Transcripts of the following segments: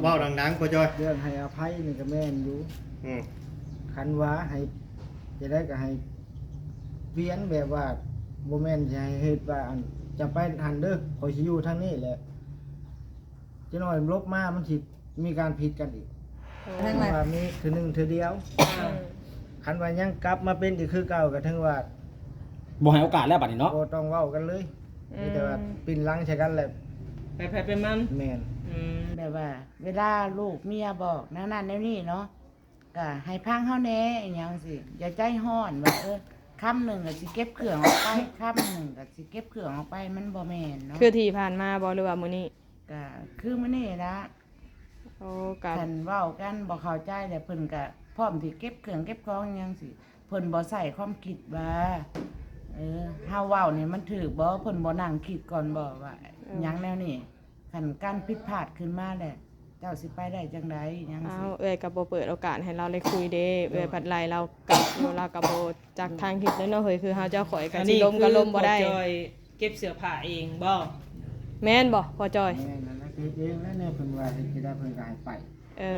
ເວົ້າດັງໆ ພໍ່ຈ້ອຍ. ເລື່ອງໃຫ້ອະໄພນີ້ກໍແມ່ນຢູ່. ອືມ. ຄັນວ່າໃຫ້ ຈະໄດ້ກໍໃຫ້ປ່ຽນ ແບບວ່າບໍ່ແມ່ນຊິໃຫ້ເຮັດວ່າ ອັນ ຈະໄປຫັ້ນເດີ ຂ້ອຍຊິຢູ່ທາງນີ້ແຫຼະ. ຈັກໜ້ອຍຫຼົບມາມັນຊິມີການຜິດກັນອີກ. ໂອ້ ເພາະວ່າມີເທື່ອໜຶ່ງເທື່ອດຽວ. ອືມ. ຄັນວ່າຍັງກັບມາເປັນອີກຄືເກົ່າ ກໍຖືວ່າ ບໍ່ໃຫ້ໂອກາດແລ້ວບັດນີ້ເນາະ. ບໍ່ຕ້ອງເວົ້າກັນເລີຍ. ອືມ. ມີແຕ່ວ່າປິ່ນຫຼັງໃສ່ກັນແຫຼະ ໄປໃຜໄປມັນ. ແມ່ນ. ອືມ. ແບບວ່າເວລາລູກເມຍບອກແນວນັ້ນແນວນີ້ເນາະ ກໍໃຫ້ຟັງເຮົາແດ່ ອີຫຍັງຊີ້. ຢ່າໃຈຮ້ອນວ່າ ເອີ ຄຳໜຶ່ງກໍຊິເກັບເຄື່ອງອອກໄປ ຄຳໜຶ່ງກໍຊິເກັບເຄື່ອງອອກໄປ ມັນບໍ່ແມ່ນເນາະ. ຄືທີ່ຜ່ານມາບໍ່ ຫຼືວ່າມື້ນີ້? ກໍຄືມື້ນີ້ລະ. ໂອ້ ກໍ ຄັນເວົ້າກັນບໍ່ເຂົ້າໃຈແລ້ວ ເພິ່ນກໍພ້ອມທີ່ເກັບເຄື່ອງເກັບຂອງຫຍັງຊີ້. ເພິ່ນບໍ່ໃຊ້ຄວາມຄິດວ່າ ເອີ ເຮົາເວົ້ານີ້ມັນຖືກບໍ່? ເພິ່ນບໍ່ນັ່ງຄິດກ່ອນບໍ່ວ່າ ເອີ ຫຍັງແນວນີ້? ຄັນການຜິດພາດຂຶ້ນມາແລ້ວ ເຈົ້າຊິໄປໄດ້ຈັ່ງໃດ ຫຍັງຊີ້. ອ້າວ ເອື້ອຍກໍບໍ່ເປີດໂອກາດໃຫ້ລາວໄດ້ຄຸຍເດ້. ໂດຍ. ເອື້ອຍພັດໄລ່ລາວກັບຢູ່ ລາວກໍບໍ່ຈັກທາງເຮັດແລ້ວເນາະເຮີ້ຍ. ຄືເຮົາເຈົ້າຂ້ອຍກໍຊິລົມກໍລົມບໍ່ໄດ້. ອັນນີ້ຄືພໍ່ຈ້ອຍເກັບເສື້ອຜ້າເອງບໍ່? ແມ່ນບໍ່ພໍ່ຈ້ອຍ? ແມ່ນ ອັນນັ້ນເຮັດເອງແລ້ວແນວເພິ່ນວ່າເຮັດຈະໄດ້ ເພິ່ນກໍໃຫ້ໄປ. ເອີ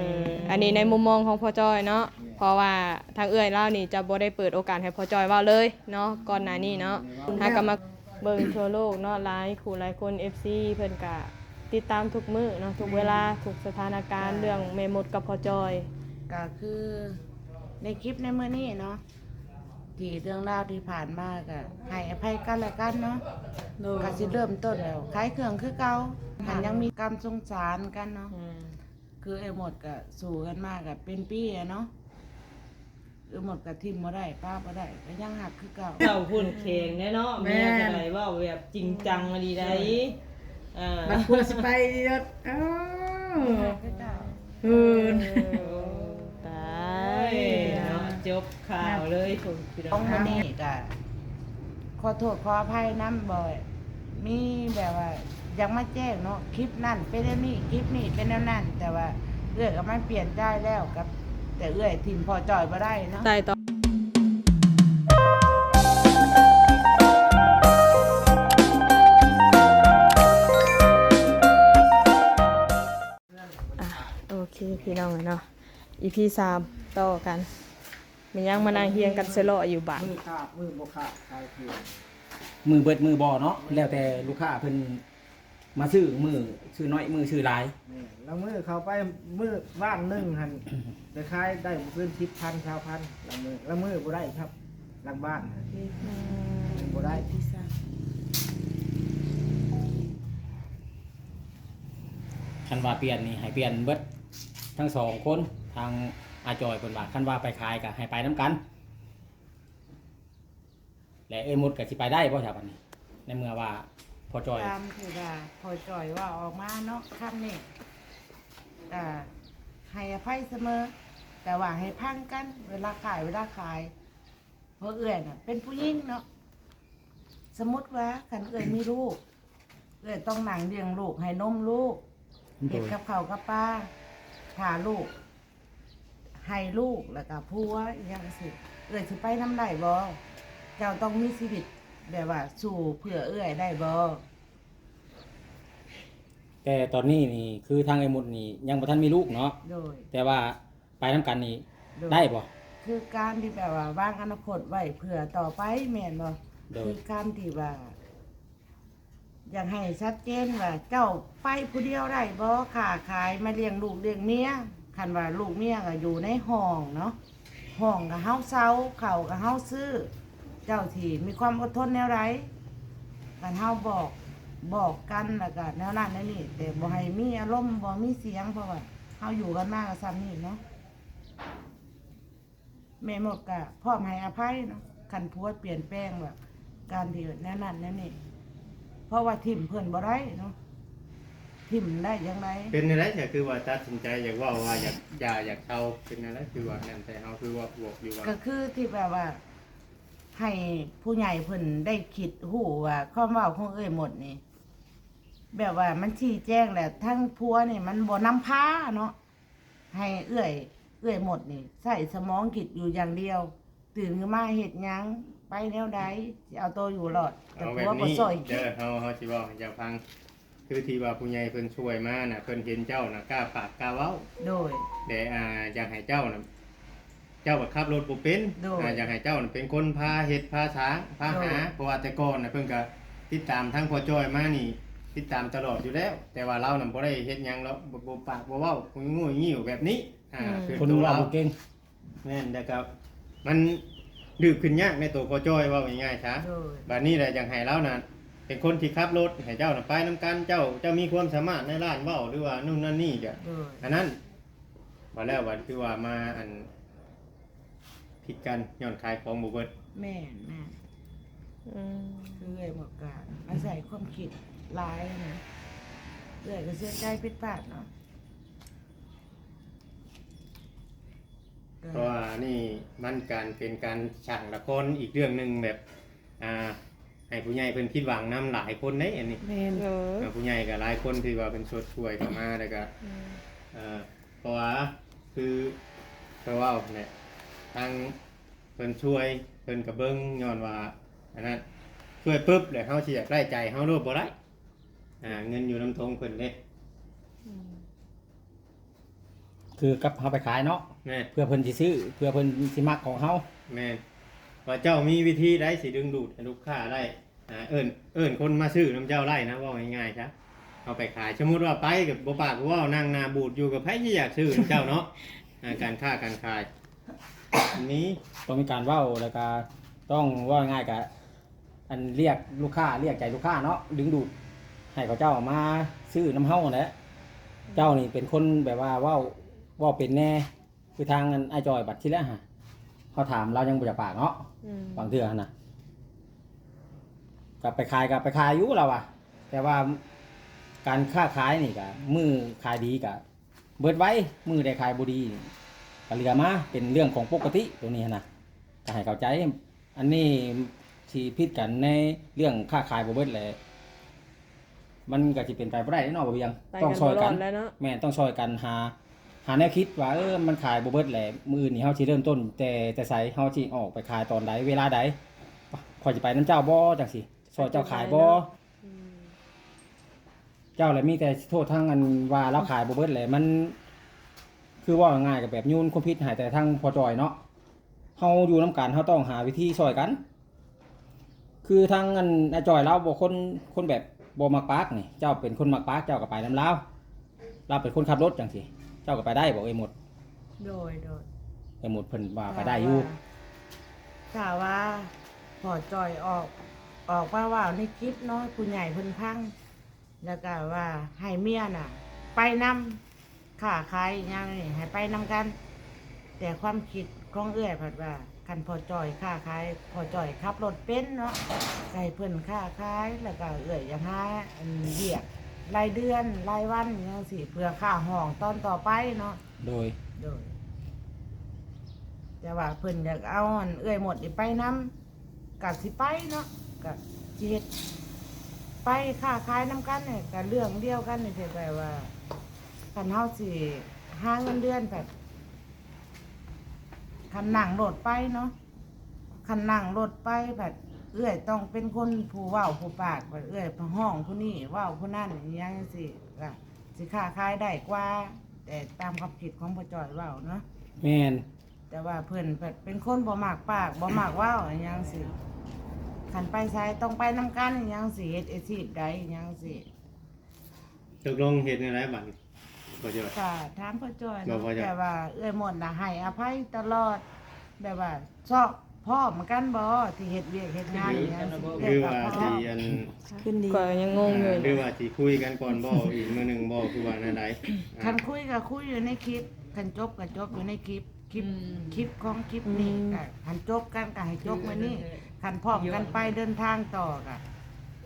ອັນນີ້ໃນມຸມມອງຂອງພໍ່ຈ້ອຍເນາະ. ແມ່ນ. ເພາະວ່າທາງເອື້ອຍລາວນີ້ຈະບໍ່ໄດ້ເປີດໂອກາດໃຫ້ພໍ່ຈ້ອຍເວົ້າເລີຍເນາະ ກ່ອນໜ້ານີ້ເນາະ. ແມ່ນ. ຫາກໍມາເບິ່ງທົ່ວໂລກເນາະ ຫຼາຍຄູ່ຫຼາຍຄົນ ເອັຟຊີ ເພິ່ນກະຕິດຕາມທຸກມື້ເນາະ ທຸກເວລາ ແມ່ນ ທຸກສະຖານະການ ກະ ເລື່ອງແມ່ມົດກັບພໍ່ຈ້ອຍ. ກະຄືໃນຄລິບໃນມື້ນີ້ເນາະ ທີ່ເລື່ອງລາວທີ່ຜ່ານມາ ກະໃຫ້ອະໄພກັນແລະກັນເນາະ. ໂດຍ. ກະຊິເລີ່ມຕົ້ນແລ້ວ ຂາຍເຄື່ອງຄືເກົ່າ. ແມ່ນ. ຄັນຍັງມີກຳສົງສານກັນເນາະ. ອືມ. ຄືເອື້ອຍມົດກະສູ້ກັນມາກະເປັນປີແລ້ວເນາະ. ເອື້ອຍມົດກະຖິ້ມບໍ່ໄດ້ ປະບໍ່ໄດ້ ກະຍັງຮັກຄືເກົ່າ. ເຈົ້າເຂັ້ມແຂງແດ່ເນາະ. ແມ່ນ. ເມຍກໍໄດ້ເວົ້າແບບຈິງຈັງອີ່ຫຼີໃດ໋. ໂດຍ. ອ່າ ບັດຜົວຊິໄປນີ້ເນາະ. ເອີ ຮັກຄືເກົ່າ. ເອີ ຕາຍເນາະ ຈົບ ຂ່າວເລີຍ ພີ່ນ້ອງ. ຂອງມື້ນີ້ກະຂໍໂທດຂໍອະໄພນຳ ບໍ່ມີແບບວ່າຢາກມາແຈ້ງເນາະ ຄລິບນັ້ນເປັນແນວນີ້ ຄລິບນີ້ເປັນແນວນັ້ນ ແຕ່ວ່າເອື້ອຍກໍມາປ່ຽນໃຈແລ້ວ ກໍແຕ່ເອື້ອຍຖິ້ມພໍ່ຈ້ອຍບໍ່ໄດ້ເນາະ. ໃຕ້ຕໍ່ ອ່ະ ໂອເຄ ພີ່ນ້ອງເອີຍເນາະ ອີພີສາມ ຕໍ່ກັນ. ແມ່ນຫຍັງມານັ່ງຮຽງກັນສະເລາະຢູ່ບາດ? ມື້ຂາດ ມື້ບໍ່ຂາດ ຂາຍເຄື່ອງ ມື້ເບິດມື້ບໍ່ເນາະ. ແມ່ນ. ແລ້ວແຕ່ລູກຄ້າເພິ່ນມາຊື້ ມື້ຊື້ໜ້ອຍ ມື້ຊື້ຫຼາຍ. ແມ່ນ. ລາງມື້ເຂົ້າໄປມື້ວານໜຶ່ງຫັ້ນ ໄປຂາຍໄດ້ບໍ່ເກີນສິບພັນ ຊາວພັນ ລາງມື້ ລາງມື້ບໍ່ໄດ້ຄັບ ລາງບ້ານ. ອືມ. ບໍ່ໄດ້. ຄັນວ່າປ່ຽນນີ້ໃຫ້ປ່ຽນເບິດທັງສອງຄົນ ທາງອ້າຍຈ່ອຍເພິ່ນວ່າ ຄັນວ່າໄປຂາຍກໍໃຫ້ໄປນຳກັນ ແລະ ເອື້ອຍມົດກໍຊິໄປໄດ້ບໍ່ຊະບັດນີ້ ໃນເມື່ອວ່າພໍ່ຈ່ອຍ ຕາມທີ່ວ່າພໍ່ຈ່ອຍເວົ້າອອກມາເນາະ ຄຳນີ້ກໍໃຫ້ອະໄພສະເໝີ ແຕ່ວ່າໃຫ້ຟັງກັນ ເວລາຂາຍ ເວລາຂາຍ ເພາະເອື້ອຍນະເປັນຜູ້ຍິງເນາະ. ສົມມຸດວ່າຄັນເອື້ອຍມີລູກ ເອື້ອຍຕ້ອງນັ່ງລ້ຽງລູກ ໃຫ້ນົມລູກ ໂດຍ ເຮັດກັບເຂົ້າກັບປາ ຖ້າລູກ ໃຫ້ລູກ ແລ້ວກໍຜົວ ອີ່ຫຍັງຊີ້ ເອື້ອຍຊິໄປນຳໄດ້ບໍ່? ເຈົ້າຕ້ອງມີຊີວິດແບບວ່າສູ້ເພື່ອເອື້ອຍໄດ້ບໍ່? ແຕ່ຕອນນີ້ນີ້ ຄືທາງອ້າຍມົດນີ້ຍັງບໍ່ທັນມີລູກເນາະ. ໂດຍ. ແຕ່ວ່າ ໄປນຳກັນນີ້ ໂດຍ ໄດ້ບໍ່? ຄືການທີ່ແບບວ່າວາງອະນາຄົດໄວ້ເພື່ອຕໍ່ໄປແມ່ນບໍ່? ໂດຍ. ຄືການທີ່ວ່າ ຢາກໃຫ້ຊັດເຈນວ່າເຈົ້າໄປຜູ້ດຽວໄດ້ບໍ່? ຄ້າຂາຍ ມາລ້ຽງລູກລ້ຽງເມຍ ຄັນວ່າລູກເມຍກໍຢູ່ໃນຫ້ອງເນາະ ຫ້ອງກໍເຮົາເຊົ່າ ເຂົ້າກໍເຮົາຊື້ ເຈົ້າຊິມີຄວາມອົດທົນແນວໃດ? ຄັນເຮົາບອກ ບອກກັນ ແລ້ວກໍແນວນັ້ນແນວນີ້ ແຕ່ບໍ່ໃຫ້ມີອາລົມ ບໍ່ມີສຽງ ເພາະວ່າ ເຮົາຢູ່ກັນມາກໍສ່ຳນີ້ເນາະ ແມ່ມົດກໍພ້ອມໃຫ້ອະໄພເນາະ ຄັນຜົວປ່ຽນແປງແບບການທີ່ແນວນັ້ນແນວນີ້ ເພາະວ່າຖິ້ມເພິ່ນບໍ່ໄດ້ເນາະ ຖິ້ມໄດ້ຈັ່ງໃດ? ເປັນແນວໃດ ກໍຄືວ່າຕັດສິນໃຈຢາກເວົ້າວ່າຢາກຢ່າ ຢາກເຊົາ ເປັນແນວໃດ? ຄືວ່ານັ້ນ ແຕ່ເຮົາຄືວ່າບວກຢູ່ວ່າ ກໍຄືທີ່ແບບວ່າ ໃຫ້ຜູ້ໃຫຍ່ເພິ່ນໄດ້ຄິດຮູ້ວ່າຄວາມເວົ້າຂອງເອື້ອຍມົດນີ້ ແບບວ່າມັນຊີ້ແຈງແລ້ວ ທາງຜົວນີ້ມັນບໍ່ນຳພາເນາະ ໃຫ້ເອື້ອຍ ເອື້ອຍມົດນີ້ໃຊ້ສະໝອງຄິດຢູ່ຢ່າງດຽວ ຕື່ນຂຶ້ນມາເຮັດຫຍັງ ໄປແນວໃດ ຊິເອົາໂຕຢູ່ລອດ ແຕ່ຜົວບໍ່ຊ່ອຍຄິດ. ເອົາແບບນີ້ເດີ ເຮົາ ເຮົາຊິເວົ້າໃຫ້ເຈົ້າຟັງ ຄືທີ່ວ່າຜູ້ໃຫຍ່ເພິ່ນຊ່ວຍມານະ ເພິ່ນເຫັນເຈົ້ານະກ້າປາກກ້າເວົ້າ ໂດຍ ແລະ ອ່າ ຢາກໃຫ້ເຈົ້ານະ ເຈົ້າກໍຂັບລົດບໍ່ເປັນ ໂດຍ ອ່າ ຢາກໃຫ້ເຈົ້ານະເປັນຄົນພາເຮັດພາສາງພາຫາ ໂດຍ ເພາະວ່າແຕ່ກ່ອນນະເພິ່ນກໍຕິດຕາມທາງພໍ່ຈ້ອຍມານີ້ ຕິດຕາມຕະຫຼອດຢູ່ແລ້ວ ແຕ່ວ່າລາວນະບໍ່ໄດ້ເຮັດຫຍັງດອກ ບໍ່ ບໍ່ປາກບໍ່ເວົ້າງຸ້ຍງິ້ວແບບນີ້ ອ່າ ອືມ ຄື ຄົນເວົ້າບໍ່ເກັ່ງ ແມ່ນ ແລ້ວກໍມັນດື້ຂຶ້ນຍາກໃນໂຕພໍ່ຈ້ອຍ ເວົ້າງ່າຍໆຊະ ໂດຍ ບາດນີ້ແຫຼະ ຢາກໃຫ້ລາວນະເປັນຄົນທີ່ຂັບລົດ ໃຫ້ເຈົ້ານະໄປນຳກັນ ເຈົ້າ ເຈົ້າມີຄວາມສາມາດໃນດ້ານເວົ້າ ຫຼືວ່າໂນ່ນນັ້ນນີ້ກໍ ໂດຍ ອັນນັ້ນ ວ່າແລ້ວ ວ່າຄືວ່າມາ ອັນ ຜິດກັນຍ້ອນຂາຍຂອງບໍ່ເບິດ ແມ່ນໆ ອືມ ຄືເອື້ອຍໝົດການອາໄສຄວາມຄິດຫຼາຍນະ ເອື້ອຍກໍເສຍໃຈຜິດພາດເນາະ ເພາະວ່ານີ້ມັນການເປັນການສ້າງລະຄອນອີກເລື່ອງໜຶ່ງ ແບບ ອ່າ ໃຫ້ຜູ້ໃຫຍ່ເພິ່ນຜິດຫວັງນຳຫຼາຍຄົນເດ້ ອັນນີ້ ແມ່ນ ເອີ ອ່າ ຜູ້ໃຫຍ່ກໍຫຼາຍຄົນທີ່ວ່າເພິ່ນຊົດຊ່ວຍເຂົ້າມາ ແລ້ວກໍ ອືມ ເອີ ເພາະວ່າຄື ຄືເວົ້າແຫຼະ ທາງເພິ່ນຊ່ວຍ ເພິ່ນກໍເບິ່ງ ຍ້ອນວ່າ ອັນນັ້ນ ຊ່ວຍປຶບ ແລ້ວເຮົາຊິຢາກໄດ້ໃຈເຮົາໂລດບໍ່ໄດ້ ອ່າ ເງິນຢູ່ນຳຖົງເພິ່ນເດ້ ອືມ ຄືກັບເຮົາໄປຂາຍເນາະ ແມ່ນ ເພື່ອເພິ່ນຊິຊື້ ເພື່ອເພິ່ນຊິມັກຂອງເຮົາ ແມ່ນ ວ່າເຈົ້າມີວິທີໃດຊິດຶງດູດໃຫ້ລູກຄ້າໄດ້ ອ່າ ເອີ້ນ ເອີ້ນຄົນມາຊື້ນຳເຈົ້າໄດ້ນະ ເວົ້າງ່າຍໆຊະ ເຮົາໄປຂາຍ ສົມມຸດວ່າໄປກໍບໍ່ປາກບໍ່ເວົ້າ ນັ່ງໜ້າບູດຢູ່ ກໍໃຜຊິຢາກຊື້ນຳເຈົ້າເນາະ ອ່າ ການຄ້າການຂາຍ ມີ ຕ້ອງມີການເວົ້າ ແລ້ວກໍຕ້ອງເວົ້າງ່າຍໆ ກໍ ອັນລຽກລູກຄ້າ ລຽກໃຈລູກຄ້າເນາະ ດຶງດູດໃຫ້ເຂົາເຈົ້າມາຊື້ນຳເຮົາຫັ້ນແຫຼະ ເຈົ້ານີ້ເປັນຄົນແບບວ່າເວົ້າ ເວົ້າເປັນແດ່ ຄືທາງອັນອ້າຍຈ່ອຍບັດທີແລ້ວຫັ້ນ ເຮົາຖາມລາວຍັງບໍ່ຢາກປາກເນາະ ອືມ ບາງເທື່ອຫັ້ນນະ ກໍໄປຂາຍ ກໍໄປຂາຍຢູ່ລາວວ່າ ແຕ່ວ່າການຄ້າຂາຍນີ້ກໍ ມື້ຂາຍດີກໍເບິດໄວ ມື້ໃດຂາຍບໍ່ດີກໍເຫຼືອມາ ເປັນເລື່ອງຂອງປົກກະຕິໂຕນີ້ຫັ້ນນະ ກໍໃຫ້ເຂົ້າໃຈ ອັນນີ້ຊິຜິດກັນໃນເລື່ອງຄ້າຂາຍບໍ່ເບິດແຫຼະ ມັນກໍຊິເປັນໄປບໍ່ໄດ້ເນາະ ບໍ່ວຽງ ໄປກັນ ຕ້ອງຊ່ອຍກັນ ຕະຫຼອດແລ້ວເນາະ ແມ່ນ ຕ້ອງຊ່ອຍກັນຫາ ຫາແນວຄິດວ່າ ເອີ ມັນຂາຍບໍ່ເບິດແຫຼະ ມື້ອື່ນນີ້ເຮົາຊິເລີ່ມຕົ້ນແຕ່ ແຕ່ໃສ ເຮົາຊິອອກໄປຂາຍຕອນໃດ ເວລາໃດ ຂ້ອຍຊິໄປນຳເຈົ້າບໍ່ ຈັ່ງຊີ້ ຊ່ອຍເຈົ້າຂາຍບໍ່ ອືມ ເຈົ້າແຫຼະມີແຕ່ຊິໂທດທາງອັນວ່າລາວຂາຍບໍ່ເບິດແຫຼະ ມັນ ຄືເວົ້າງ່າຍໆ ກໍແບບໂຍນຄວາມຜິດໃຫ້ແຕ່ທາງພໍ່ຈ່ອຍເນາະ ເຮົາຢູ່ນຳກັນ ເຮົາຕ້ອງຫາວິທີຊ່ອຍກັນ ຄືທາງອັນອ້າຍຈ່ອຍລາວບໍ່ ຄົນ ຄົນແບບບໍ່ມັກປາກນີ້ ເຈົ້າເປັນຄົນມັກປາກ ເຈົ້າກໍໄປນຳລາວ ລາວເປັນຄົນຂັບລົດຈັ່ງຊີ້ ເຈົ້າກໍໄປໄດ້ບໍ່ ເອື້ອຍມົດ? ໂດຍ ໂດຍ ເອື້ອຍມົດເພິ່ນວ່າໄປໄດ້ຢູ່ ຖ້າວ່າ ຖ້າວ່າພໍ່ຈ່ອຍອອກ ອອກມາເວົ້າໃນຄລິບເນາະ ຜູ້ໃຫຍ່ເພິ່ນຟັງ ແລ້ວກໍວ່າໃຫ້ເມຍນະໄປນຳ ຄ້າຂາຍຫຍັງນີ້ໃຫ້ໄປນຳກັນ ແຕ່ຄວາມຄິດຂອງເອື້ອຍພັດວ່າ ຄັນພໍ່ຈ່ອຍຄ້າຂາຍ ພໍ່ຈ່ອຍຂັບລົດເປັນເນາະ ກໍໃຫ້ເພິ່ນຄ້າຂາຍ ແລ້ວກໍເອື້ອຍຢາກຫາອັນວຽກລາຍເດືອນລາຍວັນຫຍັງຊີ້ ເພື່ອຄ່າຫ້ອງຕອນຕໍ່ໄປເນາະ ໂດຍ ໂດຍ ແຕ່ວ່າເພິ່ນຢາກເອົາອັນເອື້ອຍມົດນີ້ໄປນຳ ກະຊິໄປເນາະ ກະຊິເຮັດ ໄປຄ້າຂາຍນຳກັນນີ້ ກະເລື່ອງດຽວກັນນີ້ ແຕ່ວ່າຄັນເຮົາຊິຫາເງິນເດືອນແບບ ຄັນນັ່ງລົດໄປເນາະ ຄັນນັ່ງລົດໄປແບບ ເອື້ອຍຕ້ອງເປັນຄົນຜູ້ເວົ້າຜູ້ປາກ ແບບເອື້ອຍຮ້ອງຜູ້ນີ້ເວົ້າຜູ້ນັ້ນອີ່ຫຍັງຈັ່ງຊີ້ ກະຊິຄ້າຂາຍໄດ້ກວ່າ ແຕ່ຕາມຄວາມຄິດຂອງພໍ່ຈ້ອຍເວົ້າເນາະ ແມ່ນ ແຕ່ວ່າເພິ່ນເປັນຄົນບໍ່ມັກປາກ ບໍ່ມັກເວົ້າອີ່ຫຍັງຊີ້ ຄັນໄປໃສຕ້ອງໄປນຳກັນອີ່ຫຍັງຊີ້ ເຮັດອາຊີບໃດອີ່ຫຍັງຊີ້ ຕົກລົງເຮັດແນວໃດບັດນີ້ ພໍ່ຈ້ອຍ? ກໍຖາມພໍ່ຈ້ອຍເນາະ ແຕ່ວ່າເອື້ອຍມົດນະໃຫ້ອະໄພຕະຫຼອດ ແບບວ່າຊອກພ້ອມກັນບໍ່ ທີ່ເຮັດວຽກເຮັດງານອີ່ຫຍັງ ຫຼືວ່າຊິອັນ ຄືນດີ ຂ້ອຍຍັງງົງຢູ່ ຫຼືວ່າຊິຄຸຍກັນກ່ອນບໍ່ ອີກມື້ໜຶ່ງບໍ່ ຄືວ່າແນວໃດ? ຄັນຄຸຍກໍຄຸຍຢູ່ໃນຄລິບ ຄັນຈົບກໍຈົບຢູ່ໃນຄລິບ ຄລິບ ອືມ ຄລິບຂອງຄລິບນີ້ ອືມ ກໍຄັນຈົບກັນກໍໃຫ້ຈົບມື້ນີ້ ຄື ຄັນພ້ອມກັນໄປເດີນທາງຕໍ່ກໍ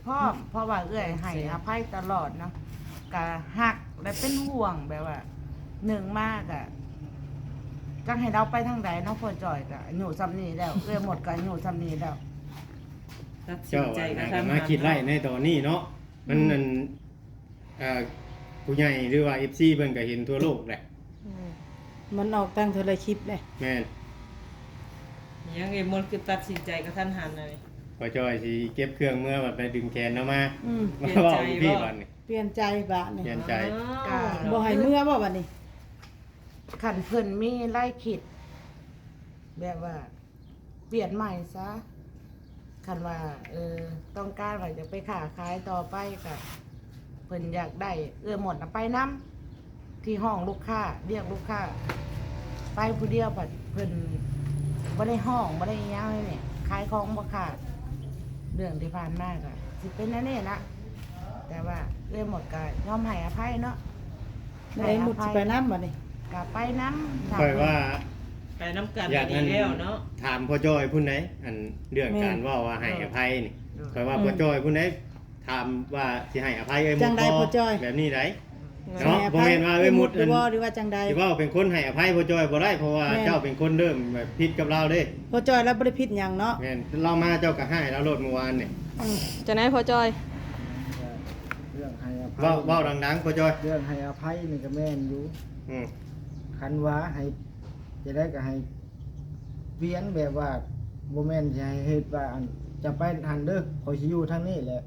ພ້ອມ ເພາະວ່າເອື້ອຍໃຫ້ອະໄພຕະຫຼອດເນາະ ກໍຮັກ ແລະເປັນຫ່ວງ ແບບວ່າໜຶ່ງມາກໍຈັກໃຫ້ລາວໄປທາງໃດເນາະ ພໍ່ຈ້ອຍກໍອາຍຸສ່ຳນີ້ແລ້ວ ເອື້ອຍມົດກໍອາຍຸສ່ຳນີ້ແລ້ວ ຕັດສິນໃຈກະທັນຫັນເນາະ ເຈົ້າວ່າຫາກໍມາຄິດໄລ່ໃນຕອນນີ້ເນາະ ອືມ ມັນອັນ ອ່າ ຜູ້ໃຫຍ່ ຫຼືວ່າເອັຟຊີເພິ່ນກໍເຫັນທົ່ວໂລກແຫຼະ ອືມ ມັນອອກຕັ້ງເທື່ອລະຄລິບເດ້ ແມ່ນ ຫຍັງເອີຍ ມັນຄືຕັດສິນໃຈກະທັນຫັນນະນີ້ ພໍ່ຈ້ອຍຊິເກັບເຄື່ອງເມືອ ບັດໄປດຶງແຂນລາວມາ ອືມ ມາເວົ້າຢູ່ພີ້ບັດນີ້ ປ່ຽນໃຈບາດນີ້ ປ່ຽນໃຈ ອ້າວ ກໍບໍ່ໃຫ້ເມືອບໍ່ບາດນີ້? ຄັນເພິ່ນມີລາຍຄິດແບບວ່າປ່ຽນໃໝ່ຊະ ຄັນວ່າ ເອີ ຕ້ອງການວ່າຈະໄປຄ້າຂາຍຕໍ່ໄປ ກະເພິ່ນຢາກໄດ້ເອື້ອຍມົດນະໄປນຳ ທີ່ຫ້ອງລູກຄ້າ ວຽກລູກຄ້າ ໄປຜູ້ດຽວ ພັດເພິ່ນບໍ່ໄດ້ຮ້ອງ ບໍ່ໄດ້ຫຍັງເລີຍນີ້ ຂາຍຂອງບໍ່ຂາດ. ເລື່ອງທີ່ຜ່ານມາກະຊິເປັນແນວນີ້ລະ ແຕ່ວ່າເອື້ອຍມົດກະຍອມໃຫ້ອະໄພເນາະ. ເອື້ອຍມົດຊິໄປນຳບາດນີ້? ກະໄປນຳ ຂ້ອຍວ່າ ໄປນຳກັນກະດີແລ້ວເນາະ. ຖາມພໍ່ຈ້ອຍພຸ້ນໃດ໋ ອັນເລື່ອງການເວົ້າວ່າໃຫ້ອະໄພນີ້ ຂ້ອຍວ່າພໍ່ຈ້ອຍພຸ້ນໃດ໋ ຖາມວ່າຊິໃຫ້ອະໄພເອື້ອຍມົດບໍ່ ແບບນີ້ໃດ໋ ເນາະ. ບໍ່ແມ່ນວ່າເອື້ອຍມົດ ຫຼືວ່າຈັ່ງໃດ ຊິເວົ້າເປັນຄົນໃຫ້ອະໄພພໍ່ຈ້ອຍບໍ່ໄດ້ ເພາະວ່າເຈົ້າເປັນຄົນເລີ່ມຜິດກັບລາວເດ້. ພໍ່ຈ້ອຍລາວບໍ່ໄດ້ຜິດຫຍັງເນາະ. ແມ່ນ ລາວມາເຈົ້າກະຮ້າຍລາວໂລດມື້ວານນີ້. ຈັ່ງໃດພໍ່ຈ້ອຍ? ເລື່ອງໃຫ້ອະໄພ ເວົ້າ ເວົ້າດັງໆພໍ່ຈ້ອຍ. ເລື່ອງໃຫ້ອະໄພນີ້ກະແມ່ນຢູ່ ອືມ ຄັນວ່າໃຫ້ ຈັ່ງໃດກະໃຫ້ປ່ຽນ ແບບວ່າບໍ່ແມ່ນຊິໃຫ້ເຮັດວ່າ ອັນ ຈະໄປຫັ້ນເດີ ຂ້ອຍຊິຢູ່ທາງນີ້ແຫຼະ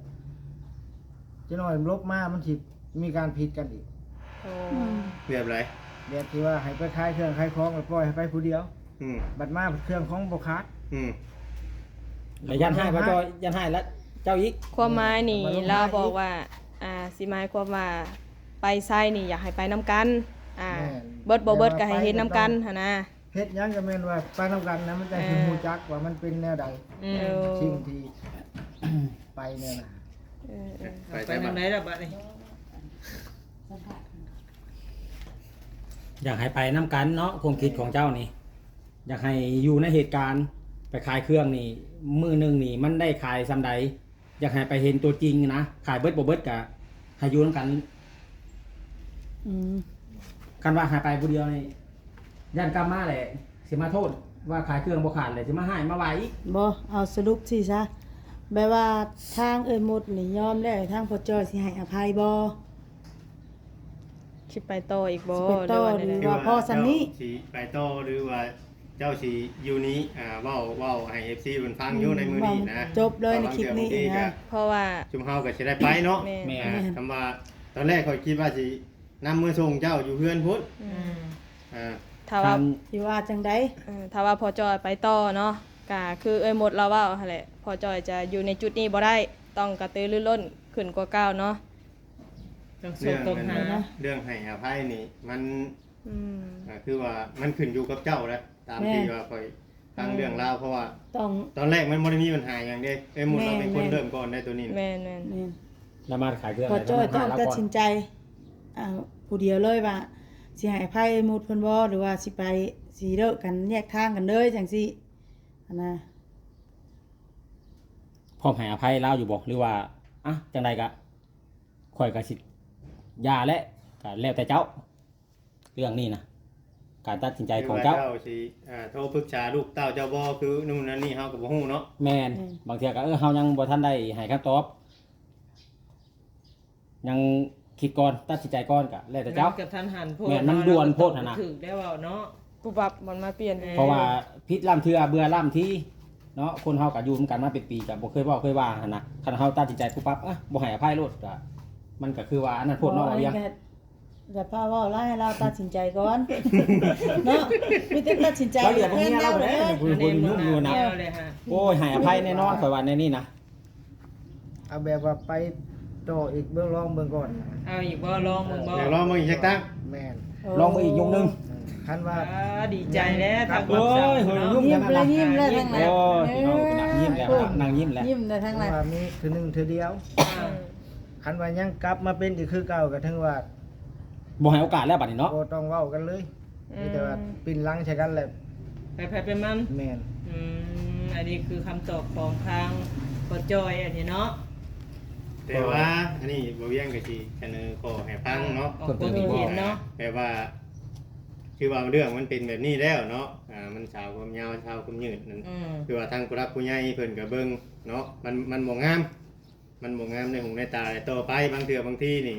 ຈັກໜ້ອຍຫຼົບມາມັນຊິມີການຜິດກັນອີກ. ໂອ້ ແບບໃດ? ແບບທີ່ວ່າໃຫ້ໄປຂາຍເຄື່ອງຂາຍຂອງ ແລ້ວປ່ອຍໃຫ້ໄປຜູ້ດຽວ ອືມ ບັດມາເຄື່ອງຂອງບໍ່ຂາດ ອືມ ແລ້ວຢ້ານຮ້າຍ ຢ້ານຮ້າຍເຈົ້າອີກ. ຄວາມໝາຍນີ້ ລາວບອກວ່າ ອ່າ ຊິໝາຍຄວາມວ່າໄປໃສນີ້ຢາກໃຫ້ໄປນຳກັນ ອ່າ ເບິດບໍ່ເບິດກະໃຫ້ເຮັດນຳກັນຫັ້ນນະ. ເຮັດຫຍັງກະແມ່ນວ່າໄປນຳກັນນະ ມັນຈັ່ງຊິຮູ້ຈັກວ່າມັນເປັນແນວໃດ ສິ່ງທີ່ໄປແນວນັ້ນ. ເອີ ໄປທາງໃດລະບາດນີ້? ຢາກໃຫ້ໄປນຳກັນເນາະ ຄວາມຄິດຂອງເຈົ້ານີ້ ຢາກໃຫ້ຢູ່ໃນເຫດການ ໄປຂາຍເຄື່ອງນີ້ ມື້ໜຶ່ງນີ້ມັນໄດ້ຂາຍສ່ຳໃດ? ຢາກໃຫ້ໄປເຫັນຕົວຈິງນະ ຂາຍເບິດບໍ່ເບິດກະໃຫ້ຢູ່ນຳກັນ. ອືມ ຄັນວ່າໃຫ້ໄປຜູ້ດຽວນີ້ ຢ້ານກັບມາແຫຼະ ຊິມາໂທດວ່າຂາຍເຄື່ອງບໍ່ຂາດ ແລ້ວຊິມາຮ້າຍມາວ່າອີກ. ບໍ່ ເອົາສະຫຼຸບຊີ້ຊະ ແບບວ່າທາງເອື້ອຍມົດນີ້ຍອມແລ້ວ ທາງພໍ່ຈ້ອຍຊິໃຫ້ອະໄພບໍ່? ຊິໄປຕໍ່ອີກບໍ່ ຊິໄປຕໍ່ ຫຼືວ່າພໍສ່ຳນີ້? ຊິໄປຕໍ່ ຫຼືວ່າ ເຈົ້າຊິຢູ່ນີ້ ອ່າ ເວົ້າ ເວົ້າໃຫ້ເອັຟຊີເພິ່ນຟັງຢູ່ໃນມື້ນີ້ນະ ຈົບເລີຍໃນຄລິບນີ້ນະ ເພາະວ່າຊຸມເຮົາກະຊິໄດ້ໄປເນາະ. ແມ່ນ ຄຳວ່າຕອນແລກຂ້ອຍຄິດວ່າຊິນຳເມືອສົ່ງເຈົ້າຢູ່ເຮືອນພຸ້ນ ອືມ ອ່າ ຖ້າວ່າ ຊິວ່າຈັ່ງໃດ ເອີ ຖ້າວ່າພໍ່ຈ້ອຍໄປຕໍ່ເນາະ ກະຄືເອື້ອຍມົດລາວເວົ້າຫັ້ນແຫຼະ ພໍ່ຈ້ອຍຈະຢູ່ໃນຈຸດນີ້ບໍ່ໄດ້ ຕ້ອງກະຕືລືລົ້ນຂຶ້ນກວ່າເກົ່າເນາະ. ເລື່ອງໃຫ້ອະໄພນີ້ມັນ ອືມ ກະຄືວ່າມັນຂຶ້ນຢູ່ກັບເຈົ້າແຫຼະ ຕາມທີ່ວ່າຂ້ອຍຟັງເລື່ອງລາວ ເພາະວ່າຕອນແລກມັນບໍ່ໄດ້ມີບັນຫາຫຍັງເດ້ ເອື້ອຍມົດລາວເປັນຄົນເລີ່ມກ່ອນໄດ໋ໂຕນີ້. ແມ່ນໆ ລະມາຂາຍເຄື່ອງ ພໍ່ຈ້ອຍຕ້ອງຕັດສິນໃຈ ອ່າ ຜູ້ດຽວເລີຍວ່າ ຊິໃຫ້ອະໄພເອື້ອຍມົດເພິ່ນບໍ່ ຫຼືວ່າຊິໄປ ຊິເລີກກັນແຍກທາງກັນເລີຍຈັ່ງຊີ້ຫັ້ນນະ. ພ້ອມໃຫ້ອະໄພລາວຢູ່ບໍ່ ຫຼືວ່າ ອ່ະ ຈັ່ງໃດກະ ຂ້ອຍກະຊິຢ່າແຫຼະ ກະແລ້ວແຕ່ເຈົ້າ ເລື່ອງນີ້ນະ ການຕັດສິນໃຈຂອງເຈົ້າ ຄືວ່າເຈົ້າຊິ ອ່າ ໂທປຶກສາລູກເຕົ້າເຈົ້າບໍ່ ຄືນັ້ນນັ້ນນີ້ ເຮົາກະບໍ່ຮູ້ເນາະ. ແມ່ນ ບາງເທື່ອກະ ເອີ ເຮົາຍັງບໍ່ທັນໄດ້ໃຫ້ຄຳຕອບ ຍັງຄິດກ່ອນ ຕັດສິນໃຈກ່ອນ ກະແລ້ວແຕ່ເຈົ້າ ມັນກະທັນຫັນໂພດ ແມ່ນ ມັນດ່ວນໂພດຫັ້ນນະ ຖືກແລ້ວເວົ້າເນາະ ປຸບປັບມັນມາປ່ຽນ ເພາະວ່າຜິດລ້ຳເທື່ອເບື່ອລ້ຳທີເນາະ ຄົນເຮົາກະຢູ່ນຳກັນມາເປັນປີ ກະບໍ່ເຄີຍເວົ້າເຄີຍວ່າຫັ້ນນະ ຄັນເຮົາຕັດສິນໃຈປຸບປັບ ອະ ບໍ່ໃຫ້ອະໄພໂລດ ກະ ມັນກະຄືວ່າອັນນັ້ນໂພດເນາະ ບໍ່ ບໍ່ຫຍັງ ຢ່າພາເວົ້າຫຼາຍ ໃຫ້ລາວຕັດສິນໃຈກ່ອນເນາະ ມີແຕ່ຕັດສິນໃຈ ລາວເຫຼືອພວກເມຍລາວແຫຼະ ຜູ້ຫຍຸ້ງຢູ່ນະ ໂອ້ຍ ໃຫ້ອະໄພແນ່ນອນ ຂ້ອຍວ່າແນວນີ້ນະ. ເອົາແບບວ່າໄປຕໍ່ອີກເບິ່ງ ລອງເບິ່ງກ່ອນ ເອົາອີກບໍ່ ລອງເບິ່ງບໍ່ ຢາກລອງເບິ່ງອີກຈັກຕັ້ງ. ແມ່ນ ລອງເບິ່ງອີກຍຸກໜຶ່ງ ຄັນວ່າ ອ່າ ດີໃຈແລ້ວ ໂອ້ຍ ຍິ້ມແລ້ວ ຍິ້ມແລ້ວທາງນັ້ນ ໂອ້ຍ ພີ່ນ້ອງນັ່ງຍິ້ມແລ້ວ ນັ່ງຍິ້ມແລ້ວ ຍິ້ມແລ້ວທາງນັ້ນ ວ່າມີເທື່ອໜຶ່ງເທື່ອດຽວ ອ່າ ຄັນວ່າຍັງກັບມາເປັນອີກຄືເກົ່າ ກະຖືວ່າບໍ່ໃຫ້ໂອກາດແລ້ວບາດນີ້ເນາະ ບໍ່ຕ້ອງເວົ້າກັນເລີຍ ອືມ ມີແຕ່ວ່າປິ່ນຫຼັງໃສ່ກັນແລ້ວ ໃຜໄປມັນ ແມ່ນ ອືມ ອັນນີ້ຄືຄຳຕອບຂອງທາງພໍ່ຈ້ອຍອັນນີ້ເນາະ ແຕ່ວ່າອັນນີ້ບ່າວວຽງກະຊິສະເໜີຂໍ້ໃຫ້ຟັງເນາະ ຄວາມຄິດເຫັນເນາະ ແບບວ່າ ຄືວ່າເລື່ອງມັນເປັນແບບນີ້ແລ້ວເນາະ ອ່າ ມັນສາວຄວາມຍາວ ສາວຄວາມຍືດນັ້ນ ອືມ ຄືວ່າທາງຜູ້ຫຼັກຜູ້ໃຫຍ່ເພິ່ນກະເບິ່ງເນາະ ມັນ ມັນບໍ່ງາມ ມັນບໍ່ງາມໃນຫູໃນຕາ ແລະ ຕໍ່ໄປບາງເທື່ອບາງທີນີ້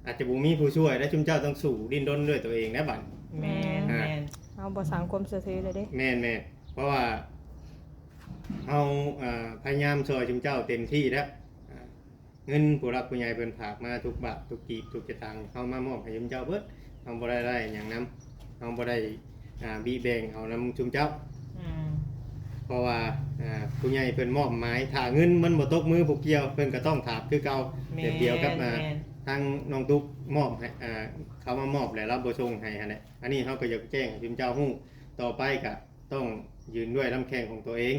ອາດຈະບໍ່ມີຜູ້ຊ່ວຍ ແລະ ຊຸມເຈົ້າຕ້ອງສູ້ດີ້ນລົນດ້ວຍໂຕເອງແລ້ວບາດນີ້ ແມ່ນ ອ່າ ແມ່ນ ເຮົາບໍ່ສ້າງຄວາມເຊື່ອຖືແລ້ວເດ້ ແມ່ນໆ ເພາະວ່າເຮົາ ອ່າ ພະຍາຍາມຊ່ວຍຊຸມເຈົ້າເຕັມທີ່ແລ້ວ ອ່າ ເງິນຜູ້ຫຼັກຜູ້ໃຫຍ່ເພິ່ນຝາກມາທຸກບາດທຸກກີບທຸກສະຕາງ ເຮົາມາມອບໃຫ້ຊຸມເຈົ້າເບິດ. ເຮົາບໍ່ໄດ້ໄດ້ຫຍັງນຳ ເຮົາບໍ່ໄດ້ ອ່າ ບີແບ່ງເອົານຳຊຸມເຈົ້າ. ອືມ ເພາະວ່າ ອ່າ ຜູ້ໃຫຍ່ເພິ່ນມອບໝາຍ ຖ້າເງິນມັນບໍ່ຕົກມືຜູ້ກ່ຽວ ເພິ່ນກໍຕ້ອງຖາມຄືເກົ່າ. ແມ່ນ ແບບດຽວກັບ ແມ່ນ ອ່າ ແມ່ນ ທາງນ້ອງຕຸກມອບໃຫ້ ອ່າ ເຂົາມາມອບແລ້ວລາວບໍ່ສົ່ງໃຫ້ຫັ້ນແຫຼະ. ອັນນີ້ເຮົາກໍຢາກແຈ້ງໃຫ້ຊຸມເຈົ້າຮູ້ ຕໍ່ໄປກໍຕ້ອງຢືນດ້ວຍລຳແຂ້ງຂອງຕົວເອງ.